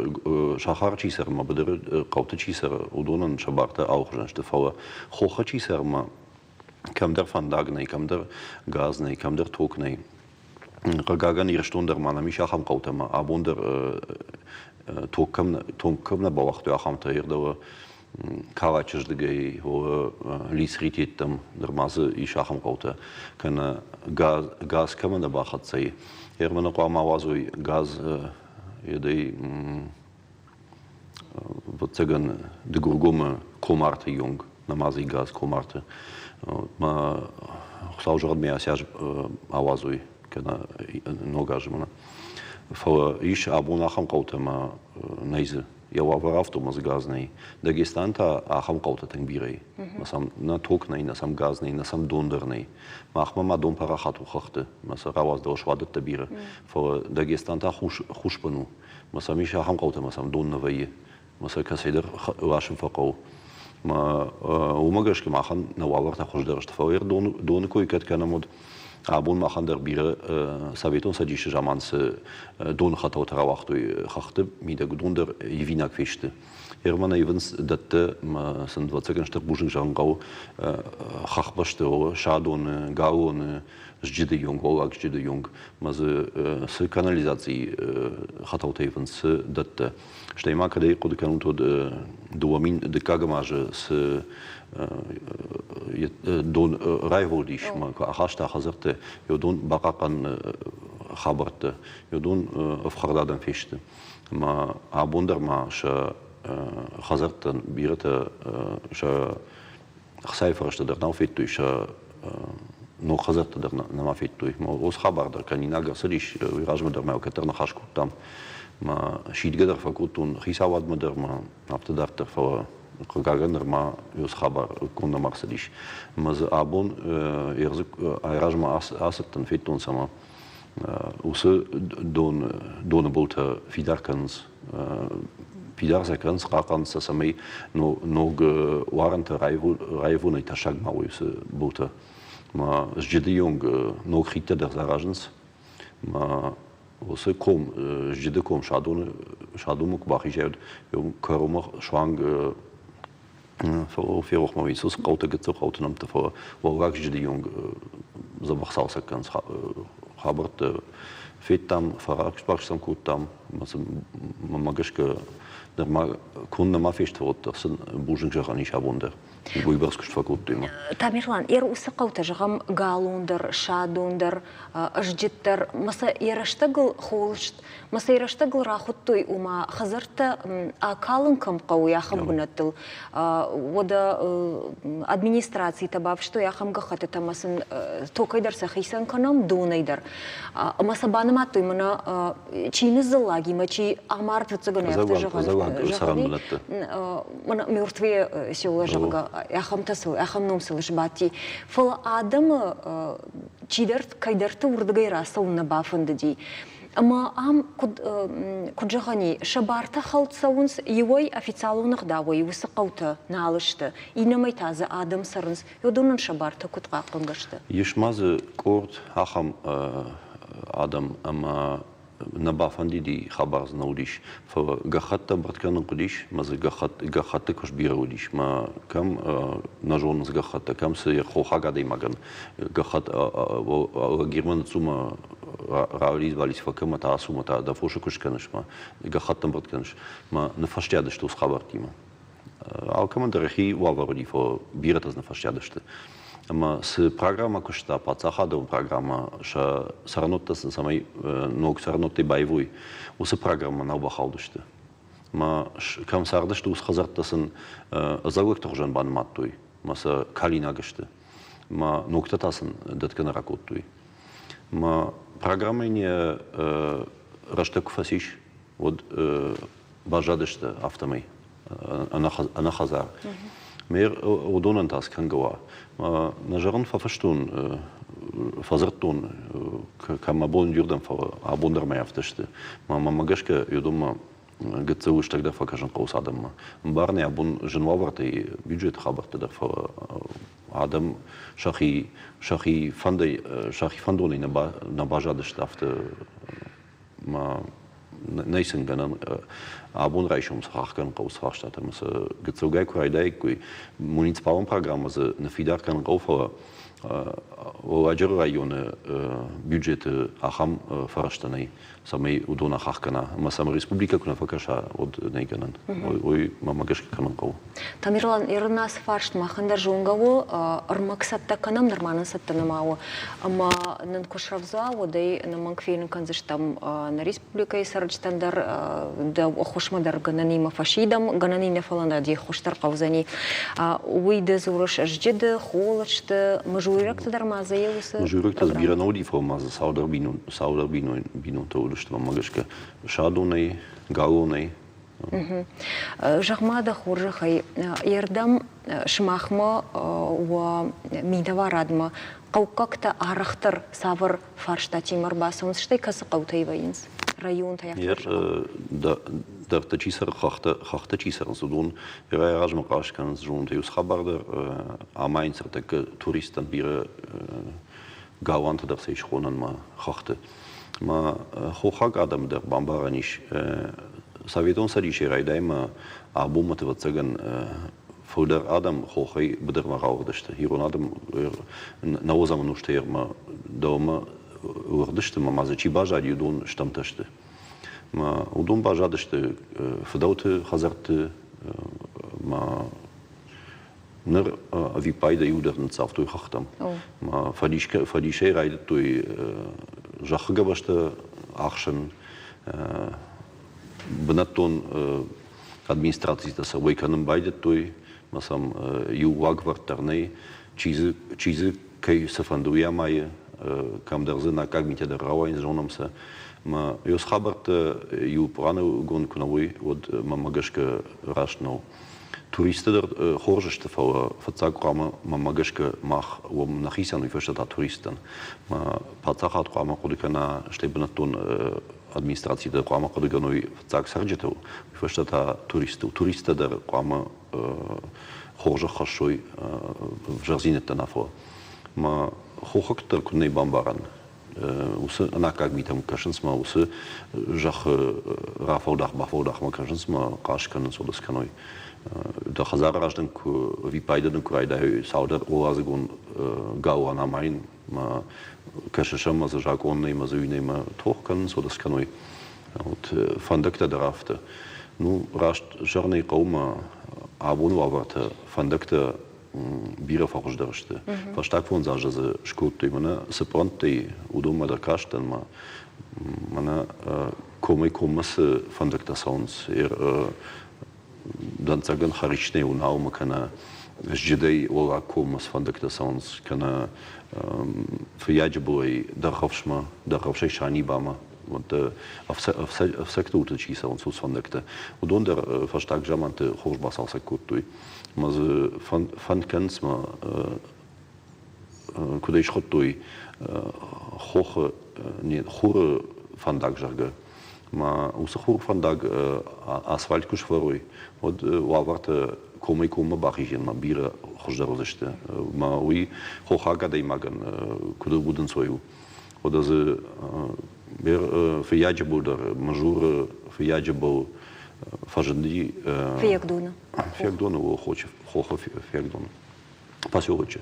сахар чи цӕры ӕмӕ быдыры хъӕуты чи цӕры, уыдонӕн сӕ бартӕ алыхуызон сты, фӕлӕ хохы чи цӕры ӕмӕ кӕмдӕр фӕндаг нӕй, кӕмдӕр газ нӕй, кӕмдӕр ток нӕй. Хъыгагӕн, Ирыстон дӕр ма нӕм ис ахӕм хъӕутӕ ӕмӕ абон дӕр ток кӕм, ток кӕм нӕ бауагътой, ахӕмтӕ Ирдӕуы Калачы рдыгӕй, Лицритеттӕм нырма дзы ис ахӕм хъӕутӕ, кӕнӕ газ, газ кӕмӕ нӕ бахӕццӕ и. Ерманы хъуамӕ ауадзой газ едӕй ӕвӕццӕгӕн, Дыгургомы Комарты йонг, намази газ Комарты. Мӕ Хуыцау зӕгъӕд, ме ацы аз ауадзой, кӕнӕ ног азы мӕнӕ. Фӕлӕ ис абон ахӕм хъӕутӕ ӕмӕ нӕй дзы. Йӕ уавӕр афтӕ ӕмӕ дзы газ нӕй. Дагестан та ахӕм хъӕутӕ тынг бирӕ и. Мӕ сӕм нӕ ток нӕй, нӕ сӕм газ нӕй, нӕ сӕм дон дӕр нӕй. Махмӕ ма дон парахат у хӕхты, мӕ сӕ рауадздӕуы суадӕттӕ бирӕ. Фӕлӕ Дагестан та хус, хусбын у. Мӕ сӕм ис ахӕм хъӕутӕ, мӕ сӕм дон нӕ вӕййы. Мӕ сӕ кӕцӕйдӕр ласын фӕхъӕуы. Мӕ уымӕ гӕсгӕ махӕн нӕ уавӕртӕ хуыздӕр сты. Фӕлӕ доны кой кӕд кӕнӕм, уӕд абон махӕн дӕр бирӕ Советон Цӕдисы заман цы доны хӕтӕлтӕ рауагътой хӕхты мидӕг, уыдон дӕр ивинаг фесты. Ермӕ нӕ ивынц дӕттӕ мӕ сын ӕвӕццӕгӕн стыр бузныг зӕгъын хъӕуы хӕхбӕсты, Садоны, Галоны, Зджыды йонг, Уӕллаг Зджыды йонг ма дзы цы канализацийы хӕтӕлтӕ ивынц, цы дӕттӕ. Стӕй ма кӕд ӕй хъуыды кӕнут, уӕд 2002 азы цы дон райгуырдис ӕмӕ куы ахаста хӕдзӕртты, уыдон бахъахъхъӕныны хабӕрттӕ, уыдон ӕфхӕрд адӕм фесты. Ӕмӕ абон дӕр ма сӕ хӕдзӕрттӕн бирӕтӕ сӕ ӕхцайы фӕрӕзтӕ дӕр нал федтой, сӕ ног хӕдзӕрттӕ дӕр нӕма федтой. Уыцы хабар дӕр кӕнинаг ӕрцыдис, уый размӕ дӕр ма кӕддӕр ныхас кодтам. Мӕ сидгӕ дӕр фӕкодтон хицауадмӕ дӕр ма афтӕ дарддӕр, фӕлӕ хъыгагӕн нырма уыцы хабар конд нӕма ӕрцыдис. Ӕмӕ дзы абон айразмӕ ацыдтӕн, федтон сӕ уыцы дон, доны былтӕ фидар кӕнынц, фидар сӕ кӕнынц, хъахъхъӕнынц сӕ, цӕмӕй ног уарӕнтӕ раивонӕй тӕссаг ма уой уыцы былтӕ. Ма Зджыды онг ног хидтӕ дӕр аразынц. Ма уыцы ком, Зджыды ком Садоны, Садонмӕ куы бахизай, уӕд кӕронмӕ суанг ферох ма уыцы хъӕутӕ, гыццыл хъӕуты нӕмттӕ, фӕлӕ уӕллаг Зджыды онг дзӕбӕх цалцӕг кӕнынц хабӕрттӕ федтам, фӕракс-бакс кодтам. Мӕнмӕ гӕсгӕ нырма конд нӕма фесты, уӕддӕр сын бузныг зӕгъӕн ис абон дӕр. Уыйбӕрц куыст фӕкодтой ма. Тамерлан, ер уыцы хъӕутӕ, зӕгъӕм, Галон дӕр, Садон дӕр, Ызджыд дӕр, ма сӕ йӕ рӕстӕгыл холст, ма сӕ йӕ рӕстӕгыл рахуыдтой, ома хӕдзӕрттӕ акалын кӕм хъӕуы, ахӕм бынӕттыл. Уӕдӕ администрацитӕ бафыстой ахӕм гӕххӕттытӕ ӕмӕ сын токӕй дӕр сӕ хицӕн кӕнӕм, донӕй дӕр. Ӕмӕ сӕ банымадтой, мӕнӕ чи ныззыллагимӕ, чи амард, фыццагӕн афтӕ зӕгъӕн, мӕнӕ мертвые села, зӕгъгӕ, ахӕмтӕ сыл, ахӕм ном сыл сбадти. Фӕлӕ адӕмы чидӕр кӕйдӕрты уырдыгӕй рацӕуын нӕ бафӕндыди. Ӕмӕ ам куыд, куыд зӕгъӕн и, сӕ бартӕ хӕлд цӕуынц, иуӕй официалон ӕгъдауӕй уыцы хъӕутӕ нал сты, иннӕмӕй та дзы адӕм цӕрынц, уыдонӕн сӕ бартӕ куыд хъахъхъӕнгӕ сты? Ис ма дзы къорд ахӕм адӕм, ӕмӕ нӕ бафӕндиди хабар дзы нӕ уыдис, фӕлӕ гӕххӕтт ӕмбырд кӕнын хъуыдис, мӕ дзы гӕххӕтты куыст бирӕ уыдис, мӕ кӕм нӕ зонынц гӕххӕттӕ, кӕм цы хохаг адӕймагӕн гӕххӕтт лагермӕ ныццу мӕ ралидз-балидз фӕкӕн мӕ та ацу мӕ та дӕ фосы куыст кӕныс мӕ гӕххӕтт ӕмбырд кӕныс мӕ ныффӕстиат сты уыцы хабӕрттимӕ. Алкӕмӕн дӕр йӕхи уавӕр уыди, фӕлӕ бирӕтӕ дзы ныффӕстиат сты. Ӕмӕ цы программӕ куыста, паддзахадон программӕ, сӕ цӕрӕнуӕттӕ сын цӕмӕй ног цӕрӕнуӕттӕй баивой, уыцы программӕ нал бахаудысты. Ӕмӕ кӕм цардысты, уыцы хӕдзӕрттӕ сын ӕдзӕллӕгты хуызӕн банымадтой, ӕмӕ сӕ калинаг сты. Ӕмӕ ногтӕ та сын дӕтгӕ нӕ ракодтой. Ӕмӕ программӕйы не рӕстӕг куы фӕцис, уӕд баззадысты афтӕмӕй ӕнӕхӕдзар. Мер уыдонӕн та цы кӕнгӕ уа? Нӕ зӕгъын фӕфыстон, фӕдзырдтон, кӕм мӕ бон уырдӕм, фӕлӕ абон дӕр ма афтӕ сты. Мӕнмӕ гӕсгӕ уыдонмӕ гыццыл лыстӕгдӕр фӕкӕсын хъӕуы адӕммӕ. Ӕмбарын абон зын уавӕртӕй бюджеты хабӕрттӕ дӕр, фӕлӕ адӕм сӕхи сӕхи фӕндӕй сӕхи фӕндонӕй нӕ баззадысты афтӕ ма нӕй сын гӕнӕн абон райсом цы хахгӕнын хъӕуы цы фарстатӕ ӕмӕ сӕ гыццылгай куы райдаиккой муниципалон программӕ дзы ныффидар кӕнын хъӕуы, фӕлӕ Уӕлладжыры районы бюджеты ахӕм фӕрӕзтӕ нӕй, цӕмӕй уыдон ахахх кӕна ӕмӕ сӕм республикӕ куы нӕ фӕкӕса, уӕд нӕй гӕнӕн. Уый мӕмӕ гӕсгӕ кӕнын хъӕуы. Тамерлан, ирон ацы фарст махӕн дӕр зонгӕ у, ӕрмӕг цӕттӕ кӕнӕм, нырма нын цӕттӕ нӕма у. Ӕмӕ нын куы срӕвдз уа, уӕд ӕй ӕнӕмӕнг фенын кӕндзыстӕм нӕ республикӕйы цӕрджытӕн дӕр, дӕ ӕххуысмӕ дӕр гӕнӕнимӕ фӕсидӕм, гӕнӕн нӕ, фӕлӕ нӕ де ххуыс дӕр хъӕудзӕни. Уый ды дзурыс Зджыды, Холысты, мызуйрӕгты дӕр ма дзы уыцы Мызуйрӕгтӕ дзы бирӕ нӕ уыди, фӕлӕ ма дзы цалдӕр бинонтӕ уыдысты, мӕнмӕ гӕсгӕ. Садонӕй, Галонӕй. Зӕгъ-ма дӕ хорзӕхӕй, ердӕм сымахмӕ уӕ минӕварадмӕ хъӕуккӕгтӕ арӕхдӕр цавӕр фарстатимӕ ӕрбацӕуынц, стӕй кӕцы хъӕутӕй вӕййынц, районтӕй афтӕ? Дӕрдтӕ чи цӕры, хӕхтӕ чи цӕрынц, уыдон размӕ хъаст кӕнынц зонтӕй. Уыцы хабар дӕр амайынц ӕртӕккӕ туристтӕн бирӕ галуантӕ дӕр сӕ ис хонӕнмӕ хӕхты. Ма хохаг адӕм дӕр бамбарӕн ис, Советон Цӕдисӕй райдаймӕ абонмӕ ӕвӕццӕгӕн фылдӕр адӕм хохӕй быдырмӕ рауагъдысты. Ирон адӕм нӕуӕдзӕм ӕнустӕй дӕумӕ лыгъдысты ӕмӕ ма дзы чи баззади, уыдон стӕмтӕ сты. Ма уыдон баззадысты фыдӕлты хӕдзӕртты, ма Ныр ӕвиппайды иу дӕр ныццавтой хӕхтӕм. Фӕдисӕй райдыдтой зӕххы гӕбӕзтӕ ӕхсын, бынӕттон Администрацитӕ сӕ уӕй кӕнын байдыдтой, ӕмӕ сӕм иу уагвӕрд дӕр нӕй. Чи дзы, чи дзы кӕй цы фӕнды, уый амайы, кӕмдӕр дзы наккаг митӕ дӕр рауайынц, зонӕм сӕ. Ӕмӕ ёс хабӕрттӕ иу пъланыгонд куы нӕ уой, уӕд мӕнмӕ гӕсгӕ раст нӕу. Туристтӕ дӕр хорз сты, фӕлӕ фыццаг хъуамӕ, мӕнмӕ гӕсгӕ, мах уӕм нӕхицӕн, уый фӕстӕ та туристтӕн. Паддзахад хъуамӕ хъуыды кӕна, стӕй бынӕттон администраци дӕр хъуамӕ хъуыды кӕной фыццаг цӕрджытыл, уый фӕстӕ та туристтыл. Туристтӕ дӕр хъуамӕ хорзӕх хӕссой ӕвзӕрдзинӕдтӕ нӕ, фӕлӕ ма хохӕгты дӕр куыд нӕй бамбарӕн, уыцы ӕнаккаг митӕм кӕсынц ма уыцы зӕххы рафӕлдах-бафӕлдахмӕ кӕсынц ма хъаст кӕнынц, уӕдӕ цы кӕной. Дӕ хӕдзары раз дын куы ӕвиппайды дын куы райдайой цалдӕр уӕладзыгон галуан амайын, ма кӕсыс ӕмӕ дзы закъон нӕй, ӕмӕ дзы уый нӕй, ӕмӕ тох кӕнынц, уӕдӕ цы кӕной. Вот фӕндӕгтӕ дӕр афтӕ. Ну, раст зӕгъын ӕй хъӕуы, ма абоны уавӕртӕ фӕндӕгтӕ бирӕ фӕхуыздӕр сты. Фӕстаг 5 азы дзы скодтой мӕнӕ цы пълӕнттӕй, уыдонмӕ дӕр кастӕн ма мӕнӕ комӕй-коммӕ цы фӕндӕгтӕ цӕуынц, дӕнцӕгӕн хӕрисынӕй Уынаумӕ кӕнӕ Зджыдӕй Уӕллаг коммӕ цы фӕндӕгтӕ цӕуынц, кӕнӕ Фыййаджы былӕй Дӕргъӕвсмӕ, Дӕргъӕвсӕй Санибамӕ, уӕд ӕфцӕгты уылты чи цӕуынц, уыцы фӕндӕгтӕ, уыдон дӕр фӕстаг заманты хорз бацалцӕг кодтой. Ӕмӕ дзы фӕнд кӕнынц ма, куыд ӕй схуыдтой, хохы, не, хуры фӕндаг, зӕгъгӕ. Ма уыцы хуры фӕндаг асфальт куы сфӕрой, уӕд уавӕртӕ комӕй-коммӕ бахизынмӕ бирӕ хуыздӕр уыдзысты. Ма уый хохаг адӕймагӕн куыд удӕнцой у. Уӕдӕ дзы Фыййаджы был дӕр, Мызуры Фыййаджы был фӕзынди Фыййагдоны. Фыййагдоны у хохы Фыййагдоны поселочы.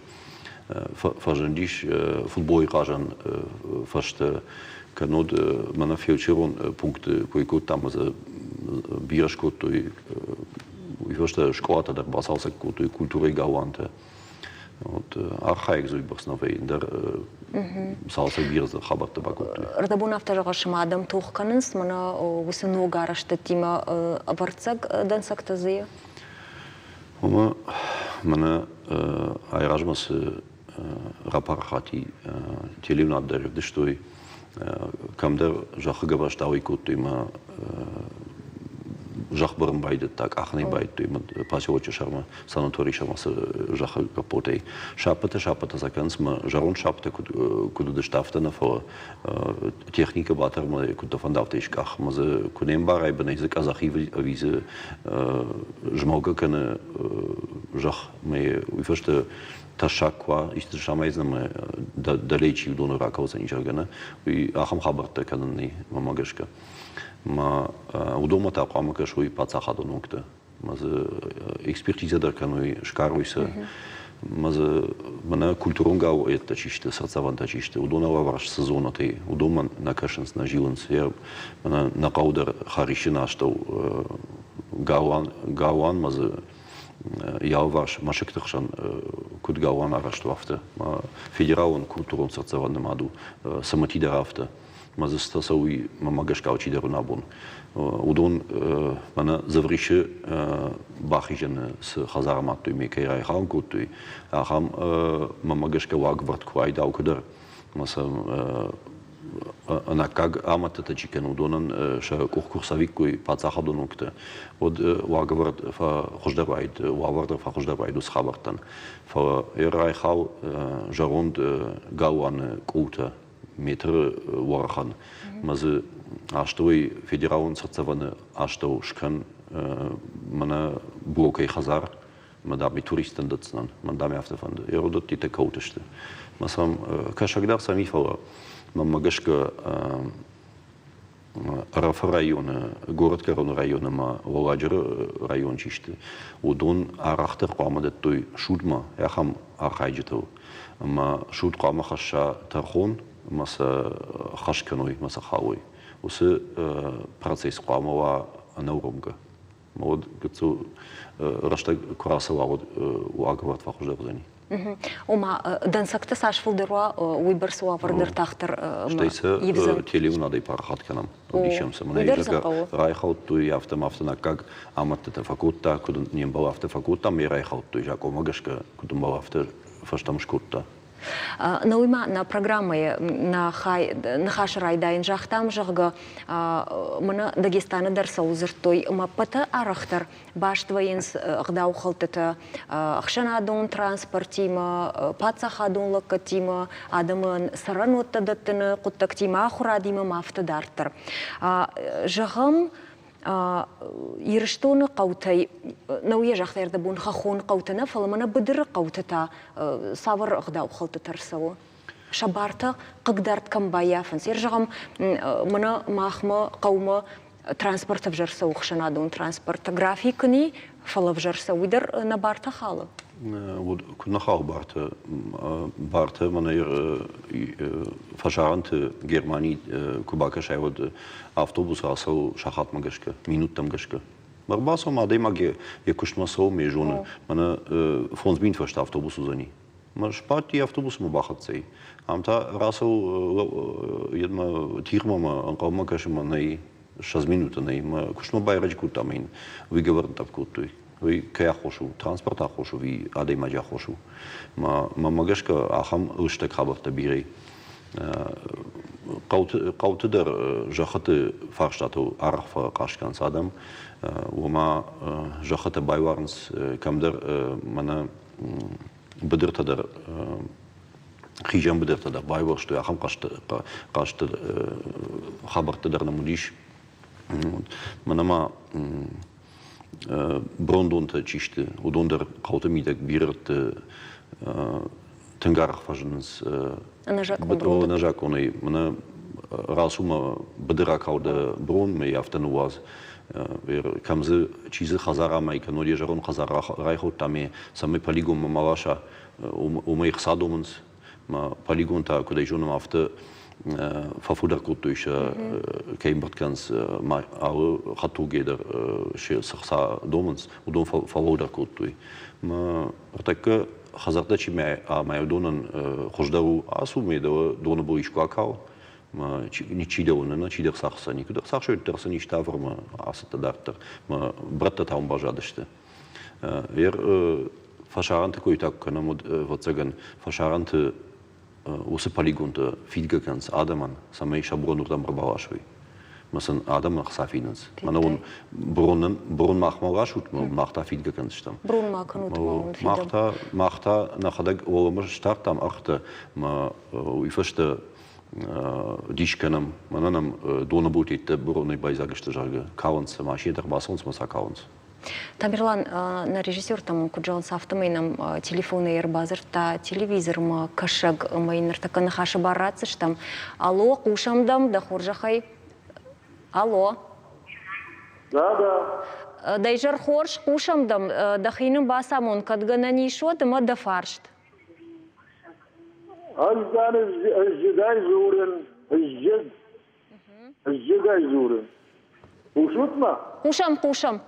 Фӕзындис футболы хъазӕн фӕзтӕ, кӕннод мӕнӕ фельдшерон пункты кой кодтам, дзы бирӕ скодтой, уый фӕстӕ скъолатӕ дӕр бацалцӕг кодтой, культурӕйы галуантӕ. Вот архайӕг дзы уыйбӕрц нӕ вӕййы, ӕндӕр цалцӕг бирӕ дзы хабӕрттӕ бакодтой. Рдӕбон афтӕ зӕгъыс, ӕмӕ адӕм тох кӕнынц, мӕнӕ уыцы ног арӕзтӕдтимӕ ӕвӕрццаг дӕнцӕгтӕ дзы и? Уымӕ мӕнӕ айразмӕ цы рапарахати телеуынад дӕр ӕвдыстой, кӕмдӕр зӕххы гӕбӕзтӕ ауӕй кодтой мӕ зӕхх бырын байдыдта, къахынӕй байдыдтой мӕ поселочы сӕрмӕ, санаторийы сӕрмӕ цы зӕххы гӕппотӕй. Саппытӕ-саппытӕ сӕ кӕнынц мӕ зӕронд саппытӕ куыд, куыд уыдысты, афтӕ нӕ, фӕлӕ техникӕ батӕрмӕ куыд дӕ фӕнда, афтӕ ис къах. Ӕмӕ дзы куы не мбарай бынӕй дзы къӕдзӕх ивы ӕви дзы змӕлгӕ кӕны зӕхх, мӕ уый фӕстӕ тӕссаг куы уа, исты самайдзӕн ӕмӕ дӕлейы чи уыдоны ракӕудзӕни, зӕгъгӕ, нӕ, уый ахӕм хабӕрттӕ кӕнын нӕй, мӕнмӕ гӕсгӕ. Ма уыдонмӕ та хъуамӕ кӕсой паддзахадон уӕнгтӕ. Ма дзы экспертизӕ дӕр кӕной, сгарой сӕ. Ма дзы мӕнӕ культурон галуӕттӕ чи сты, цыртдзӕвӕнтӕ чи сты, уыдон алыварс цы зонӕтӕй, уыдонмӕ нӕ кӕсынц, нӕ зилынц. Мӕнӕ нӕ хъӕу дӕр Хӕрисджыны астӕу галуан, галуанмӕ дзы йӕ алыварс мӕсыгты хсӕн куыд галуан арӕзт у, афтӕ. Федералон культурон цыртдзӕвӕн нымад у, Цымыти дӕр афтӕ. Мӕ дзы цытӕ цӕуы, мӕнмӕ гӕсгӕ алчидӕр уын абон. Уыдон мӕнӕ Дзывгъисы бахизӕны цы хӕдзар амадтой ме кӕй райхалын кодтой, ахӕм мӕнмӕ гӕсгӕ уагӕвӕрд куы уаид алкуыдӕр, ӕмӕ сӕм ӕнаккаг амӕдтытӕ чи кӕны, уыдонӕн сӕ къух куы рцӕвиккой паддзахадон уынгты, уӕд уагӕвӕрд фӕхуыздӕр уаид, уавӕр дӕр фӕхуыздӕр уаид уыцы хабӕрттӕн. Фӕлӕ йӕ райхал зӕронд галуаны къултӕ метры уӕрӕхӕн мӕ дзы астӕуӕй федералон цыртдзӕвӕны астӕу скӕн мӕнӕ блокӕй хӕдзар, мӕ дам туристтӕн дӕтдзынӕн, мӕн дам афтӕ фӕнды. Еродоттитӕ кӕуты сты. Мӕ сӕм кӕсӕг дӕр сӕм и, фӕлӕ мӕнмӕ гӕсгӕ Ӕрӕфы районы, Горӕтгӕроны районы ӕмӕ Уӕлладжыры район чи сты, уыдон арӕхдӕр хъуамӕ дӕттой судмӕ ахӕм архайджытыл. Ӕмӕ суд хъуамӕ хӕсса тӕрхон ӕмӕ сӕ хӕс кӕной ӕмӕ сӕ халой. Уыцы процесс хъуамӕ уа ӕнӕуромгӕ. Уӕд гыццыл рӕстӕг куы рацӕуа, уӕд уагӕвӕрд фӕхуыздӕр уыдзӕни. Ома, дӕнцӕгтӕ цас фылдӕр уа, уыйбӕрц уавӕр дӕр тагъддӕр Стӕй сӕ ивдзӕн. Телеуынадӕй парахат кӕнӕм. Ӕвдисӕм сӕ. Мӕнӕ изӕргӕ райхӕлдтой, афтӕ афтӕ наккаг амӕдтытӕ фӕкодта, куыд не мбал, афтӕ фӕкодта, ӕмӕ йӕ райхӕлдтой закъонмӕ гӕсгӕ, куыд ӕмбал, афтӕ фӕстӕмӕ скодта. Науимӕ нӕ программӕйы нӕ хай ныхасы райдайын загътам, зӕгъгӕ, мӕнӕ Дагестаны дӕр цӕуыл дзырдтой, ӕмӕ ӕппӕты арӕхдӕр баст вӕййынц ӕгъдаухӕлдтытӕ ӕхсӕнадон транспортимӕ, паддзахадон лӕггӕдтимӕ, адӕмӕн цӕрӕнуӕттӕ дӕттыны хъуыддӕгтимӕ, ахуырадимӕ ӕмӕ афтӕ дарддӕр. Зӕгъӕм, Ирыстоны хъӕутӕй, нӕу йӕ загъта ӕрдӕбон хӕххон хъӕутӕ нӕ, фӕлӕ мӕнӕ быдыры хъӕутӕ та цавӕр ӕгъдаухӕлдтытӕ ӕрцӕуы? Сӕ бартӕ хъыгдард кӕм баййафынц? Зӕгъӕм, мӕнӕ махмӕ хъӕумӕ транспорт ӕвзӕр цӕуы, ӕхсӕнадон транспорт. График ын и, фӕлӕ ӕвзӕр цӕуы, уый дӕр нӕ бартӕ халы. Куыд нӕ хауы бартӕ? Бартӕ мӕнӕ фӕсарӕнты Германийы куы бакӕсай, уӕд автобус рацӕуы сахатмӕ гӕсгӕ, минуттӕм гӕсгӕ. Ӕрбацӕуӕм адӕймаг йӕ куыстмӕ цӕуы, ме зоны, мӕнӕ 5 минуты фӕстӕ автобус уыдзӕни. Мӕ сбадти автобусмӕ бахӕццӕ и. Ам та рацӕуы йедмӕ тигъмӕ мӕ ӕнхъӕлмӕ кӕсы мӕ нӕй, 20 минуты нӕй. Мӕ куыстмӕ байрӕджы кодта ӕмӕ йын выговор нытътъӕпп кодтой. Уый кӕй аххос у? Транспорт аххос у ӕви адӕймаджы аххос у? Мӕнмӕ гӕсгӕ, ахӕм лыстӕг хабӕрттӕ бирӕ и. Хъӕуты дӕр зӕххыты фарстатыл арӕх фӕхъаст кӕнынц адӕм. Уымӕ зӕххытӕ байуарынц кӕмдӕр мӕнӕ быдыртӕ дӕр, хизӕн быдыртӕ дӕр байуӕрстой, ахӕм хъазты хабӕрттӕ дӕр нӕм уыдис. Мӕнӕ ма брондонтӕ чи сты, уыдон дӕр хъӕуты мидӕг бирӕты тынг арӕх фӕзынынц ӕнӕзакъонӕй. Мӕнӕ рацу мӕ быдыр акал дӕ бронмӕ, афтӕ ныууадз. Кӕм дзы, чи дзы хӕдзар амайы, кӕннод йӕ зӕронд хӕдзар райхӕлдта ӕмӕ цӕмӕй полигонмӕ ма ласа, уымӕй ӕхца домынц. Мӕ полигон та, куыд ӕй зонӕм, афтӕ фӕфылдӕр кодтой сӕ, кӕй ӕмбырд кӕнынц, алы хӕдтулгӕ дӕр цы хца домынц, уыдон фӕллоудӕр кодтой. Мӕ ныртӕккӕ хӕдзӕрттӕ чи амайы, уыдонӕн хуыздӕр у ацу ме дӕ доны был искуы акал, ничи дӕ уыны, нӕ чидӕр цахса, никуыдӕр цахсой, дӕр сын исты авӕрмӕ ацыдтӕ дарддӕр. Мӕ брӕттӕ та уым баззадысты. Фӕсарӕнты кой та куы кӕнӕм, уӕд, ӕвӕццӕгӕн, фӕсарӕнты уыцы полигонтӕ фидгӕ кӕнынц адӕмӕн, цӕмӕй сӕ брон уырдӕм ӕрбаласой. Мӕ сын адӕмы ӕхца фидынц. Мӕнӕ уын бронӕн, брон махмӕ ласут, мах та фидгӕ кӕндзыстӕм. Брон ма кӕнут, ма уын фидӕм. Мах та нӕхӕдӕг уӕлӕмӕ стардтам ӕргътӕ, мӕ уый фӕстӕ дис кӕнӕм, мӕнӕ нӕм доны былтӕттӕ бронӕй байдзаг сты, зӕгъгӕ, калынц, машинӕтӕ ӕрбацӕуынц ӕмӕ сӕ калынц. Тамерлан, нӕ режиссертӕм куыд зӕгъынц, афтӕмӕй нӕм телефонӕй ӕрбадзырдта телевизормӕ кӕсӕг ӕмӕ йын ныртӕккӕ ныхасы бар ратдзыстӕм. Алло, хъусӕм дӕм, дӕ хорзӕхӕй. Алло. Да, да. Дӕ изӕр хорз, хъусӕм дӕм. Дӕхи нын бацамон, кӕд гӕнӕн ис, уӕд ӕмӕ дӕ фарст. Ӕз дӕр зыдӕй дзурын, зыд. Зыдӕй дзурын. Хъусут мӕ? Хъусӕм, хъусӕм.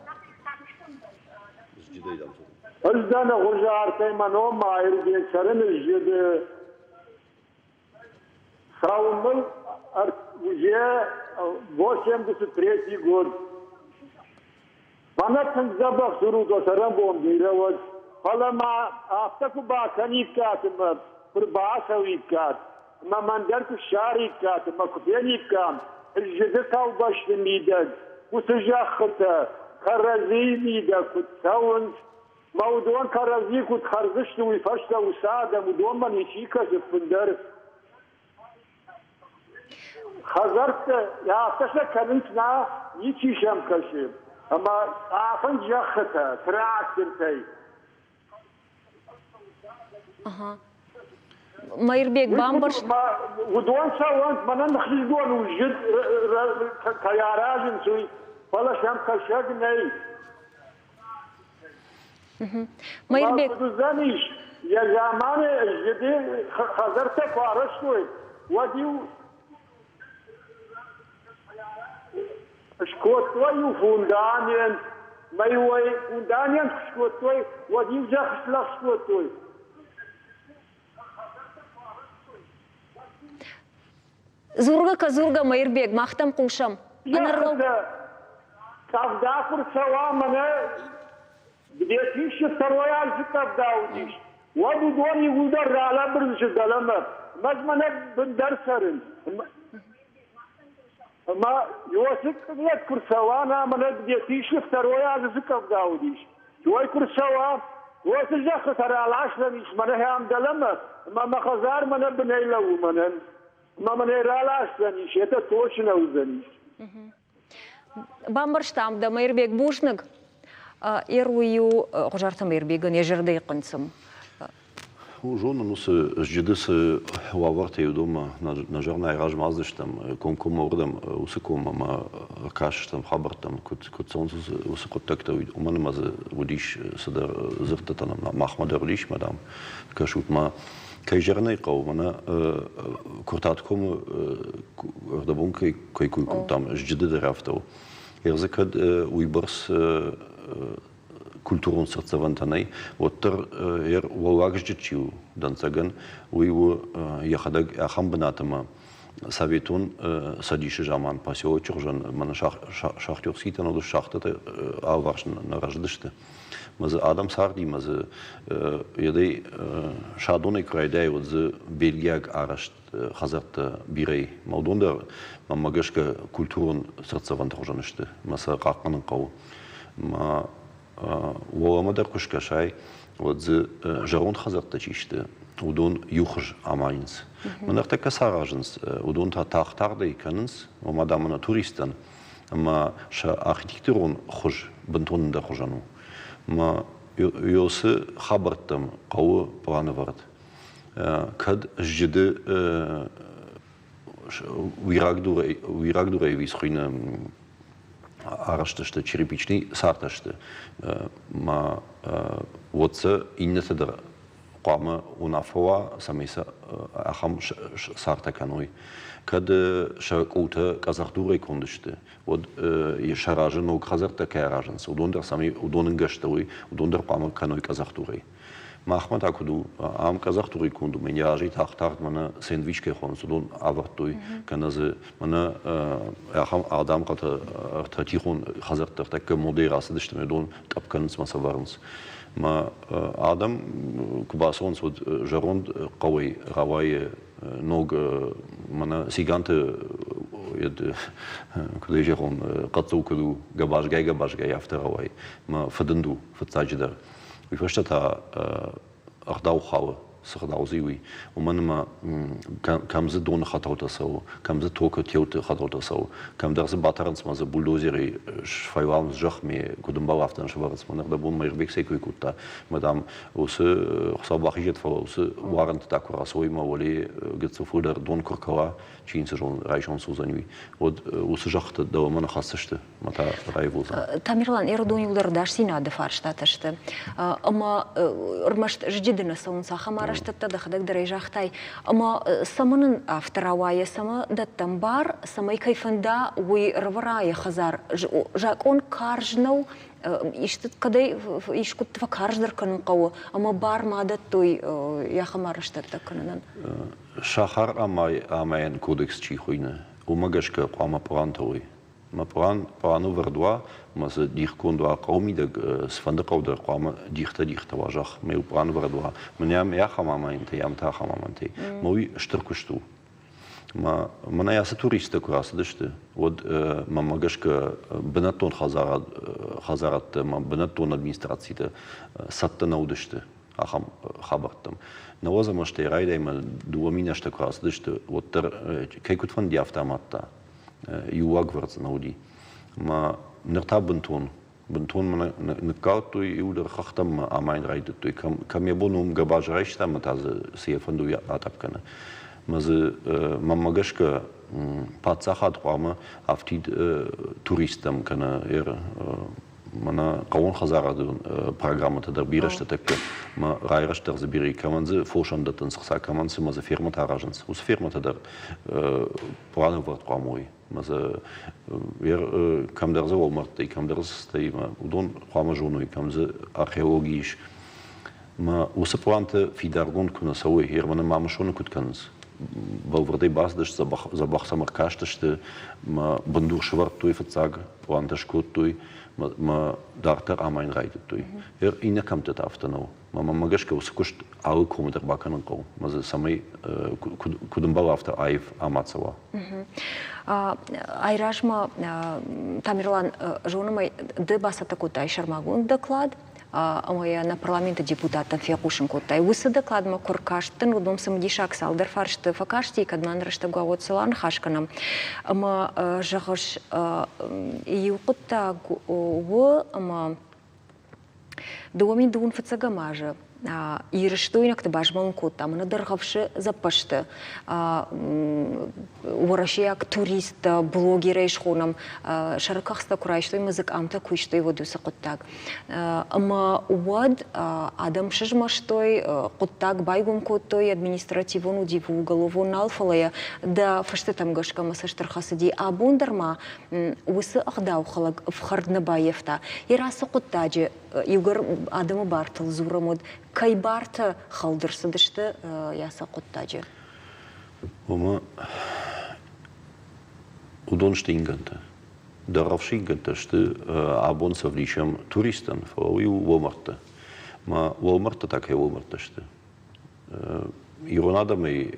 Ӕз дӕн Ӕгъуызартӕй мӕ ном Маирбег, цӕрын Зджыды. Цӕуын мыл уже 83 год. Мӕнӕ тынг дзӕбӕх дзурут уӕ цӕрӕнбон бирӕ уӕд, фӕлӕ ма афтӕ куы бакӕниккат ӕмӕ куы рбацӕуиккат, ӕмӕ мӕн дӕр куы ссариккат ӕмӕ куы фениккам, зыды хъӕубӕсты мидӕг уыцы зӕххытӕ кӕрӕдзийы мидӕг куыд цӕуынц, мӕ уыдон кӕрӕдзи куыд хӕрдзысты, уый фӕстӕ уыцы адӕм уыдонмӕ ничи кӕсы ӕппындӕр. Хӕдзӕрттӕ афтӕ сӕ кӕнынц нӕ, ничи сӕм кӕсы. Ӕмӕ къахынц зӕххытӕ трактортӕй. Ага. Маирбег, бамбӕрст. Уыдон цӕуӕнт, мӕнӕн ӕхсызгон у, зыд кӕй аразынц, уый, фӕлӕ сӕм кӕсӕг нӕй. Маирбег. Куыд уыдзӕнис, йӕ заманы зыды хӕдзӕрттӕ куы арӕзтой, уӕд-иу скодтой-иу фундамент, мӕ-иу ӕй фундамент куы скодтой, уӕд-иу зӕхх слӕгъз кодтой. Дзургӕ кӕ, дзургӕ, Мӕирбег, мах дӕм хъусӕм. Ӕнӕрлӕугӕ. Къӕвда куы рцӕуа, мӕнӕ Две второй азы къӕвда уыдис, уӕд уыдон иууылдӕр ралӕбырдысты дӕлӕмӕ. Ӕз мӕнӕ бындӕр цӕрын. Ӕмӕ Иосиф кънет куы рцӕуа, нӕ мӕнӕ Две второй азы цы къӕвда уыдис, уый куы рцӕуа, уыцы зӕххытӕ раласдзӕнис мӕнӕ ам дӕлӕмӕ, ӕмӕ мӕ хӕдзар мӕнӕ бынӕй лӕууы мӕнӕн. Ӕмӕ мӕнӕ раласдзӕнис, это точно уыдзӕнис. Бамбӕрстам дӕ, Мӕирбег, бузныг. Ӕруый-иу Гъуызарты Мӕирбегӕн йӕ зӕрдӕйы хъынцъым. Зонын, уыцы зджыды цы уавӕртӕ уыдонмӕ нӕ зӕгъын айразмӕ аздзыстӕм, комкоммӕ уырдӕм уыцы коммӕ ӕмӕ ӕркастыстӕм хабӕрттӕм, куыд цӕуынц уыцы хъуыддӕгтӕ, уымӕн ӕмӕ дзы уыдис цыдӕр дзырдтытӕ махмӕ дӕр уыдис, мӕ дам, кӕсут ма, кӕй зӕгъын ӕй хъӕуы, мӕнӕ Куыртаткомы ӕрдӕбон кӕй кой кодтам, зджыды дӕр афтӕ у. Ӕрдзы кӕд уыйбӕрц культурон цыртдзӕвӕнтӕ нӕй, уӕддӕр йӕ уӕллагзджыт чи у, дӕнцӕгӕн, уый у йӕхӕдӕг ахӕм бынат ӕмӕ Советон Цӕдисы заман поселочы хуызӕн мӕнӕ шахтерскийтӕ нӕ уыдысты, шахтӕтӕ алыварс нӕ рӕзыдысты. Мӕ дзы адӕм царди, мӕ дзы йӕдӕй Садонӕй куы райдайа, уӕд дзы бельгиаг арӕзт хӕдзӕрттӕ бирӕ. Мӕ уыдон дӕр, мӕнмӕ гӕсгӕ, культурон цыртдзӕвӕнты хуызӕн сты, мӕ сӕ хъахъхъӕнын хъӕуы. Мӕ уӕлӕмӕ дӕр куы скӕсай, уӕд дзы зӕронд хӕдзӕрттӕ чи сты, уыдон иу хуыз амайынц. Мӕ ныртӕккӕ цы аразынц, уыдон та тагъд-тагъдӕй кӕнынц, ома, дам, мӕнӕ туристтӕн ӕмӕ сӕ архитектурон хуыз бынтон ӕндӕр хуызӕн у. Мӕ ёсы хабӕрттӕм хъӕуы пъланӕвӕрд. Кӕд зджыды уирагдурӕй хуыйны арӕзт сты черепичный цартӕ сты, ма уӕд сӕ иннӕтӕ дӕр хъуамӕ уынаффӕ уа, цӕмӕй сӕ ахӕм цартӕ кӕной. Кӕд сӕ къултӕ къӕдзӕхдурӕй конд сты, уӕд сӕ разы ног хӕдзӕрттӕ кӕй аразынц, уыдон дӕр цӕмӕй уыдон ӕнгӕстӕ уой, уыдон дӕр хъуамӕ кӕной къӕдзӕхдурӕй. Махмӕ та куыд у, ам къӕдзӕхдурӕй конд у, мӕн разӕй тагъд-тагъд мӕнӕ сэндвич кӕй хонынц, уыдон ӕвӕрдтой, кӕнӕ дзы мӕнӕ ахӕм адӕмхъӕтӕ ӕртӕтихон хӕдзӕрттӕ ӕртӕккӕ модӕй рацыдысты, уыдон тъӕпп кӕнынц мӕ сӕвӕрынц. Мӕ адӕм куы бацӕуынц, уӕд зӕронд хъӕуӕй рауайы ног мӕнӕ циганты куыд ӕй зӕгъон, хъӕццул куыд у, гӕбазгай-гӕбазгай афтӕ рауайы. Мӕ фыдынд у фыццаджыдӕр. Уый фӕстӕ та ӕгъдау хауы, цы гъдау дзы уый. Уымӕн ӕмӕ кӕм дзы доны хӕтӕлтӕ цӕуы, кӕм дзы токы теуты хӕтӕлтӕ цӕуы, кӕмдӕр дзы батӕрынц ӕмӕ дзы бульдозерӕй сфӕйлауынц зӕхмӕ, куыд ӕмбӕлы, афтӕ нӕ сӕвӕрынц. Мӕнӕ ӕрдӕбон Мӕирбег цӕй кой кодта, ӕмӕ, дам, уыцы Хуыцау бахизӕд, фӕлӕ уыцы уарынтытӕ куы рацӕуой ӕмӕ уӕле гыццыл фылдӕр дон куы ркӕла, чи йын цы зоны, райсом цы уыдзӕн, уый, уӕд уыцы зӕххытӕ дӕуӕмӕ нӕ хӕцдзысты. Ӕмӕ та раивылдзӕн. Тамерлан, Ӕрыдон иуылдӕр ӕдасдзинады фарстатӕ сты. Ӕмӕ ӕрмӕст зджыды нӕ цӕуынц ахӕм арӕзтӕдтӕ, дӕхӕдӕг дӕр ӕй загътай. Ӕмӕ цӕмӕн ын афтӕ рауайы, цӕмӕ дӕттӕм бар, цӕмӕй кӕй фӕнда, уый ӕрӕвӕра йӕ хӕдзар. Закъон карз нӕу, исты кӕдӕй искуыд фӕкарздӕр кӕнын хъӕуы, ӕмӕ бар ма дӕттой ахӕм арӕзтӕдтӕ кӕнынӕн. Сахар амайӕн кодекс чи хуыйны, уымӕ гӕсгӕ хъуамӕ пълантӕ уой. Мӕ пълан пъланӕвӕрд уа, ӕмӕ дзы дихгонд уа хъӕуы мидӕг, цыфӕнды хъӕу дӕр хъуамӕ дихтӕ-дихтӕ уа зӕхх, мӕ иу пъланӕвӕрд уа. Мӕнӕ ам ахӕм амайынтӕй, ам та ахӕм амайынтӕй. Мӕ уый стыр куыст у. Мӕ мӕнӕ ацы туристтӕ куы рацыдысты, уӕд мӕнмӕ гӕсгӕ бынӕттон хӕдзарад хӕдзарадтӕ ӕмӕ бынӕттон администрацитӕ цӕттӕ нӕ уыдысты ахӕм хабӕрттӕм. Науӕдзӕм азтӕй райдаймӕ 2000 азтӕ куы рацыдысты, уӕддӕр кӕй куыд фӕнди, афтӕ амадта. Иу уагвӕрд дзы нӕ уыди. Ӕмӕ ныр та бынтон, бынтон мӕ ныккалдтой, иуылдӕр хӕхтӕм мӕ амайын райдыдтой. Кӕм, кӕм йӕ бон уым гӕбаз райста ӕмӕ та дзы цы йӕ фӕнды, уый атъӕпп кӕны. Мӕ дзы, мӕнмӕ гӕсгӕ, паддзахад хъуамӕ афтид туристтӕм кӕнӕ мӕнӕ хъӕууон хӕдзарадон программӕтӕ дӕр бирӕ сты тӕккӕ мӕ райрӕзт дӕр дзы бирӕ кӕмӕн дзы фосӕн дӕттынц хца, кӕмӕн цы мӕ дзы фермӕтӕ аразынц. Уыцы фермӕтӕ дӕр планӕвӕрд хъуамӕ уой. Мӕ дзы кӕмдӕр дзы уӕлмӕрдтӕй, кӕмдӕр дзы стӕй уыдон хъуамӕ зоной, кӕм дзы археологи ис. Мӕ уыцы плантӕ фидаргонд куы нӕ цӕуой, Германы Мамысоны куыд кӕнынц? бӕлвырдӕй бацыдысты, дзӕбӕх сӕм ӕркастысты, мӕ бындур сӕвӕрдтой фыццаг, пълантӕ скодтой, мӕ дарддӕр амайын райдыдтой. Иннӕ кӕмтты та афтӕ нӕу. Мӕнмӕ гӕсгӕ уыцы куыст алы комы дӕр бакӕнын хъӕуы, ӕмӕ дзы цӕмӕй куыд ӕмбӕлы, афтӕ аив амад цӕуа. Айразмӕ, Тамерлан, зонӕм ӕй, ды бацӕттӕ кодтай сӕрмагонд доклад ӕмӕ йӕ нӕ парламенты депутаттӕн фехъусын кодтай. Уыцы докладмӕ куы ркасттӕн, уыдон цымыдисаг цалдӕр фарсты фӕкасти, кӕд ма рӕстӕг уа, уӕд сыл аныхас кӕнӕм. Ӕмӕ зӕгъыс, иу хъуыддаг у, ӕмӕ 2000 фыццӕгӕм азы ирыстойнӕгты базмӕлын кодта мӕнӕ Дӕргъӕвсы дзӕппӕзты уӕрӕсейаг туристтӕ, блогерӕй схонӕм, сӕрыкӕхцтӕ куы райстой ӕмӕ дзы къамтӕ куы истой, уӕд уыцы хъуыддаг. Ӕмӕ уӕд адӕм сызмӕстой, хъуыддаг байгом кодтой, административон уыди, уголовон нал, фӕлӕ йӕ дӕ фыстытӕм гӕсгӕ мӕ цӕст ӕрхӕцыди. Абон дӕр ма уыцы ӕгъдаухалӕг ӕфхӕрд нӕ баййӕфта. Йӕ рацы хъуыддаджы иугӕр адӕмы бартыл дзурӕм, уӕд кӕй бартӕ хӕлд ӕрцыдысты йӕ сӕ хъуыддаджы? Ома уыдон сты ингӕнтӕ. Дӕргъӕвсы ингӕнтӕ сты абон сӕ ӕвдисӕм туристтӕн, фӕлӕ уый у уӕлмӕрдтӕ. Ма уӕлмӕрдтӕ та кӕй уӕлмӕрдтӕ сты? Ирон адӕмӕй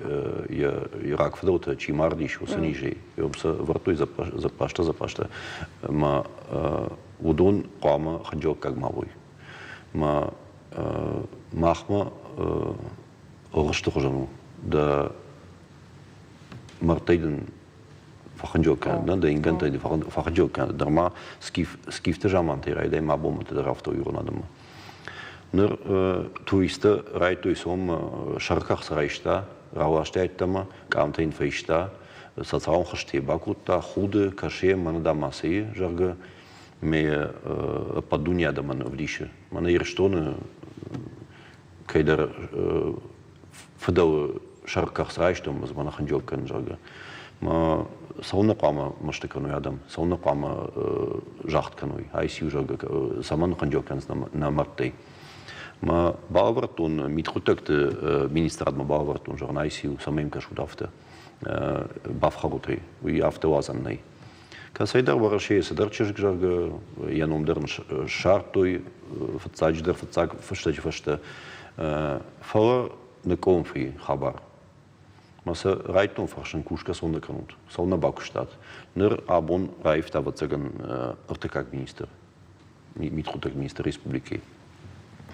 йӕ рагфыдӕлтӕ чи мардис, уыцы низӕй сӕ ӕвӕрдтой запастӕ-запастӕ ӕмӕ уыдон хъуамӕ хынджылӕггаг ма уой. Мӕ махмӕ ӕлгъысты хуызӕн у. Дӕ мӕрдтӕй дын фӕхынджылӕг кӕнӕд, дӕ ингӕнтӕй дын фӕхынджылӕг кӕнӕд. Нырма скифты замантӕй райдай ма бонмӕ дӕр афтӕ у ирон адӕммӕ. Ныр туристтӕ райдтой сом сӕркӕхц райста, раласта ӕддӕмӕ, къамтӕ йын фӕиста, социалон хызтӕ бакодта, худы, кӕсы мӕнӕ дам ацыйы, зӕгъгӕ, ме ӕппӕт дуне адӕмӕн ӕвдисы. Мӕнӕ Ирыстоны кӕйдӕр фыдӕлы сӕркӕхц райстон ӕмӕ дзы мӕнӕ хынджылӕг кӕнын, зӕгъгӕ. Мӕ цӕуылнӕ хъуамӕ мӕсты кӕной адӕм, цӕуылнӕ хъуамӕ загъд кӕной, ай циу, зӕгъгӕ, цӕмӕн хынджылӕг кӕнынц нӕ мӕрдтӕй. Мӕ балӕвӕрдтон мидхъуыддӕгты министрадмӕ балӕвӕрдтон, зӕгъын, ай циу, цӕмӕй йын кӕсут афтӕ, бафхӕрут ӕй, уый афтӕ уадзӕн нӕй. Кӕцӕйдӕр Уӕрӕсейы цыдӕр чызг, зӕгъгӕ, йӕ ном дӕр ын ссардтой фыццаджыдӕр фыццаг фыстӕджы фӕстӕ. Фӕлӕ ныкъкъуылымпы хабар. Мӕ сӕ райдтон фӕрсын, кусгӕ цӕуылнӕ кӕнут, цӕуылнӕ бакуыстат. Ныр абон раивта, ӕвӕццӕгӕн, ӕртыккаг министр, мидхъуыддаг министр республикӕйы.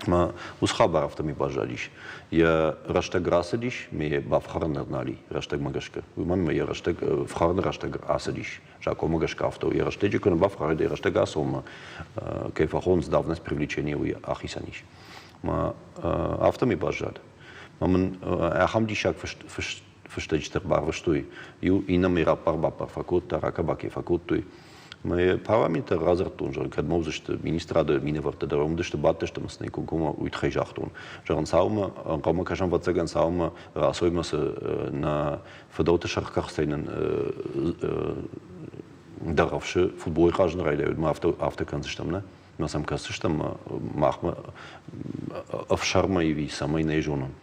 Мӕ уыцы хабар афтӕмӕй баззадис. Йӕ рӕстӕг рацыдис, ме бафхӕрын дӕр нал и рӕстӕгмӕ гӕсгӕ. Уымӕн ӕмӕ йӕ рӕстӕг фхӕрыны рӕстӕг ацыдис. Закъонмӕ гӕсгӕ афтӕ у. Йӕ рӕстӕджы куы нӕ бафхӕрид, йӕ рӕстӕг ацӕуынмӕ, кӕй фӕхонынц давность привлечение, уый ахицӕн ис. Мӕ афтӕмӕй баззад. Мӕ мын ахӕм диссаг фыстӕджытӕ барвыстой. Иу иннӕмӕй раппар-баппар фӕкодта, ракӕ-бакӕ фӕкодтой. Мӕ парламенты радзырдтон, зӕгъын, кӕдмӕ уыдзысты министрады минӕвӕрттӕ дӕр уым бадтысты ӕмӕ сын комкоммӕ уый тыххӕй загътон. Зӕгъын, цалынмӕ ӕнхъӕлмӕ кӕсӕм, ӕвӕццӕгӕн, цалынмӕ рацӕуймӕ цы нӕ фыдӕлты сӕркӕхцӕй нын Дӕргъӕвсы футболӕй хъазын райдайой, уӕдмӕ афтӕ кӕндзыстӕм, нӕ? Мӕ сӕм кӕсдзыстӕм, махмӕ ӕфсӕрмӕй ӕви цӕмӕй нӕ зонӕм.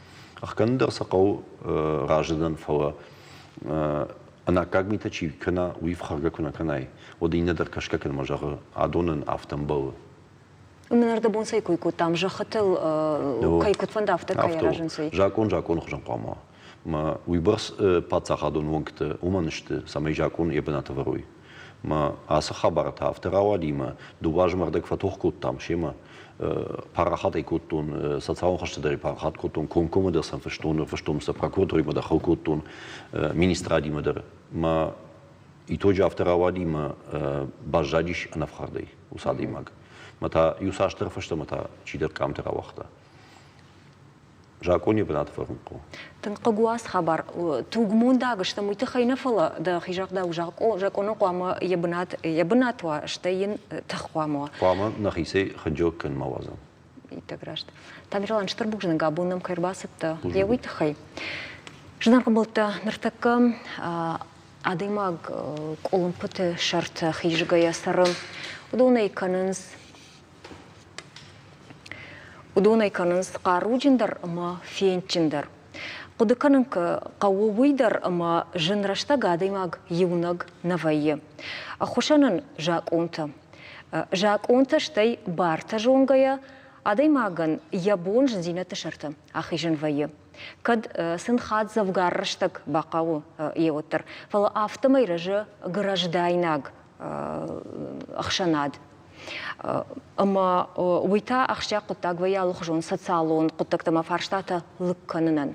Ӕхгӕнын дӕр сӕ хъӕуы разы дӕн, фӕлӕ ӕнаккаг митӕ чи кӕна, уый фхӕргӕ куы нӕ кӕнай, уӕд иннӕ дӕр кӕсгӕ кӕн ӕмӕ зӕгъы, адонӕн афтӕ ӕмбӕлы. Мын ӕрдӕбон цӕй кой кодтам, зӕххытыл кӕй куыд фӕнды, афтӕ кӕй аразынц, уый. Закъон закъоны хуызӕн хъуамӕ уа. Мӕ уыйбӕрц паддзахадон уӕнгтӕ уымӕн сты, цӕмӕй закъон йӕ бынаты ӕвӕрой. Мӕ ацы хабар та афтӕ рауади, мӕ дыууӕ азмӕ ӕрдӕг фӕтох кодтам семӕ, парахат ӕй кодтон, социалон хӕсты дӕр парахат кодтон, комкоммӕ дӕр сӕм фыстон, фыстон сӕ прокуратурӕимӕ дӕр хыл кодтон, министрадимӕ дӕр. Мӕ итоджы афтӕ рауади, мӕ баззадис ӕнӕфхӕрдӕй уыцы адӕймаг. Мӕ та иуцасдӕр фӕстӕмӕ та чидӕр къамтӕ рауагъта. Закъони бынат фӕрын хъӕуы. Тынг хъыг у ацы хабар. Тугмондаг стӕм уый тыххӕй нӕ, фӕлӕ дӕхи загъдау закъонӕн хъуамӕ йӕ бынат йӕ бынат уа, стӕй йын тых хъуамӕ уа. Хъуамӕ нӕхицӕй хынджылӕг кӕнын ма уадзӕм. Иттӕг раст. Тамерлан, стыр бузныг, абон нӕм кӕй ӕрбацыдтӕ, йӕ уый тыххӕй. Зынаргъ ӕмбӕлттӕ, ныртӕккӕ адӕймаг къуылымпыты сӕрты хизгӕйӕ цӕры. Уыдон ӕй кӕнынц Уыдон ӕй кӕнынц хъаруджындӕр ӕмӕ фендджындӕр. Хъуыды кӕнын хъӕуы уый дӕр, ӕмӕ зын рӕстӕг адӕймаг иунӕг нӕ вӕййы. Ӕххуысӕн ын закъонтӕ. Закъонтӕ стӕй бартӕ зонгӕйӕ адӕймагӕн йӕ бон зындзинӕдты сӕрты ахизын вӕййы. Кӕд сын хатт дзӕвгар рӕстӕг бахъӕуы йеуӕддӕр, фӕлӕ афтӕмӕй рӕзы граждайнаг ӕхсӕнад. Ӕмӕ уый та ахсджиаг хъуыддаг вӕййы алыхуызон социалон хъуыддӕгтӕ ӕмӕ фарстатӕ лыг кӕнынӕн.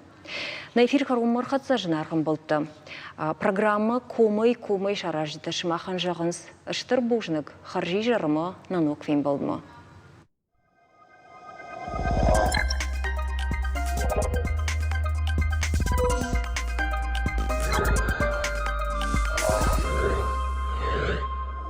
Нӕ эфир кӕронмӕ ӕрхӕццӕ зынаргъ ӕмбӕлттӕ. Программӕ комӕй-комӕй саразджытӕ сымахӕн зӕгъынц стыр бузныг хӕрзизӕр ӕмӕ нӕ ног фембӕлдмӕ.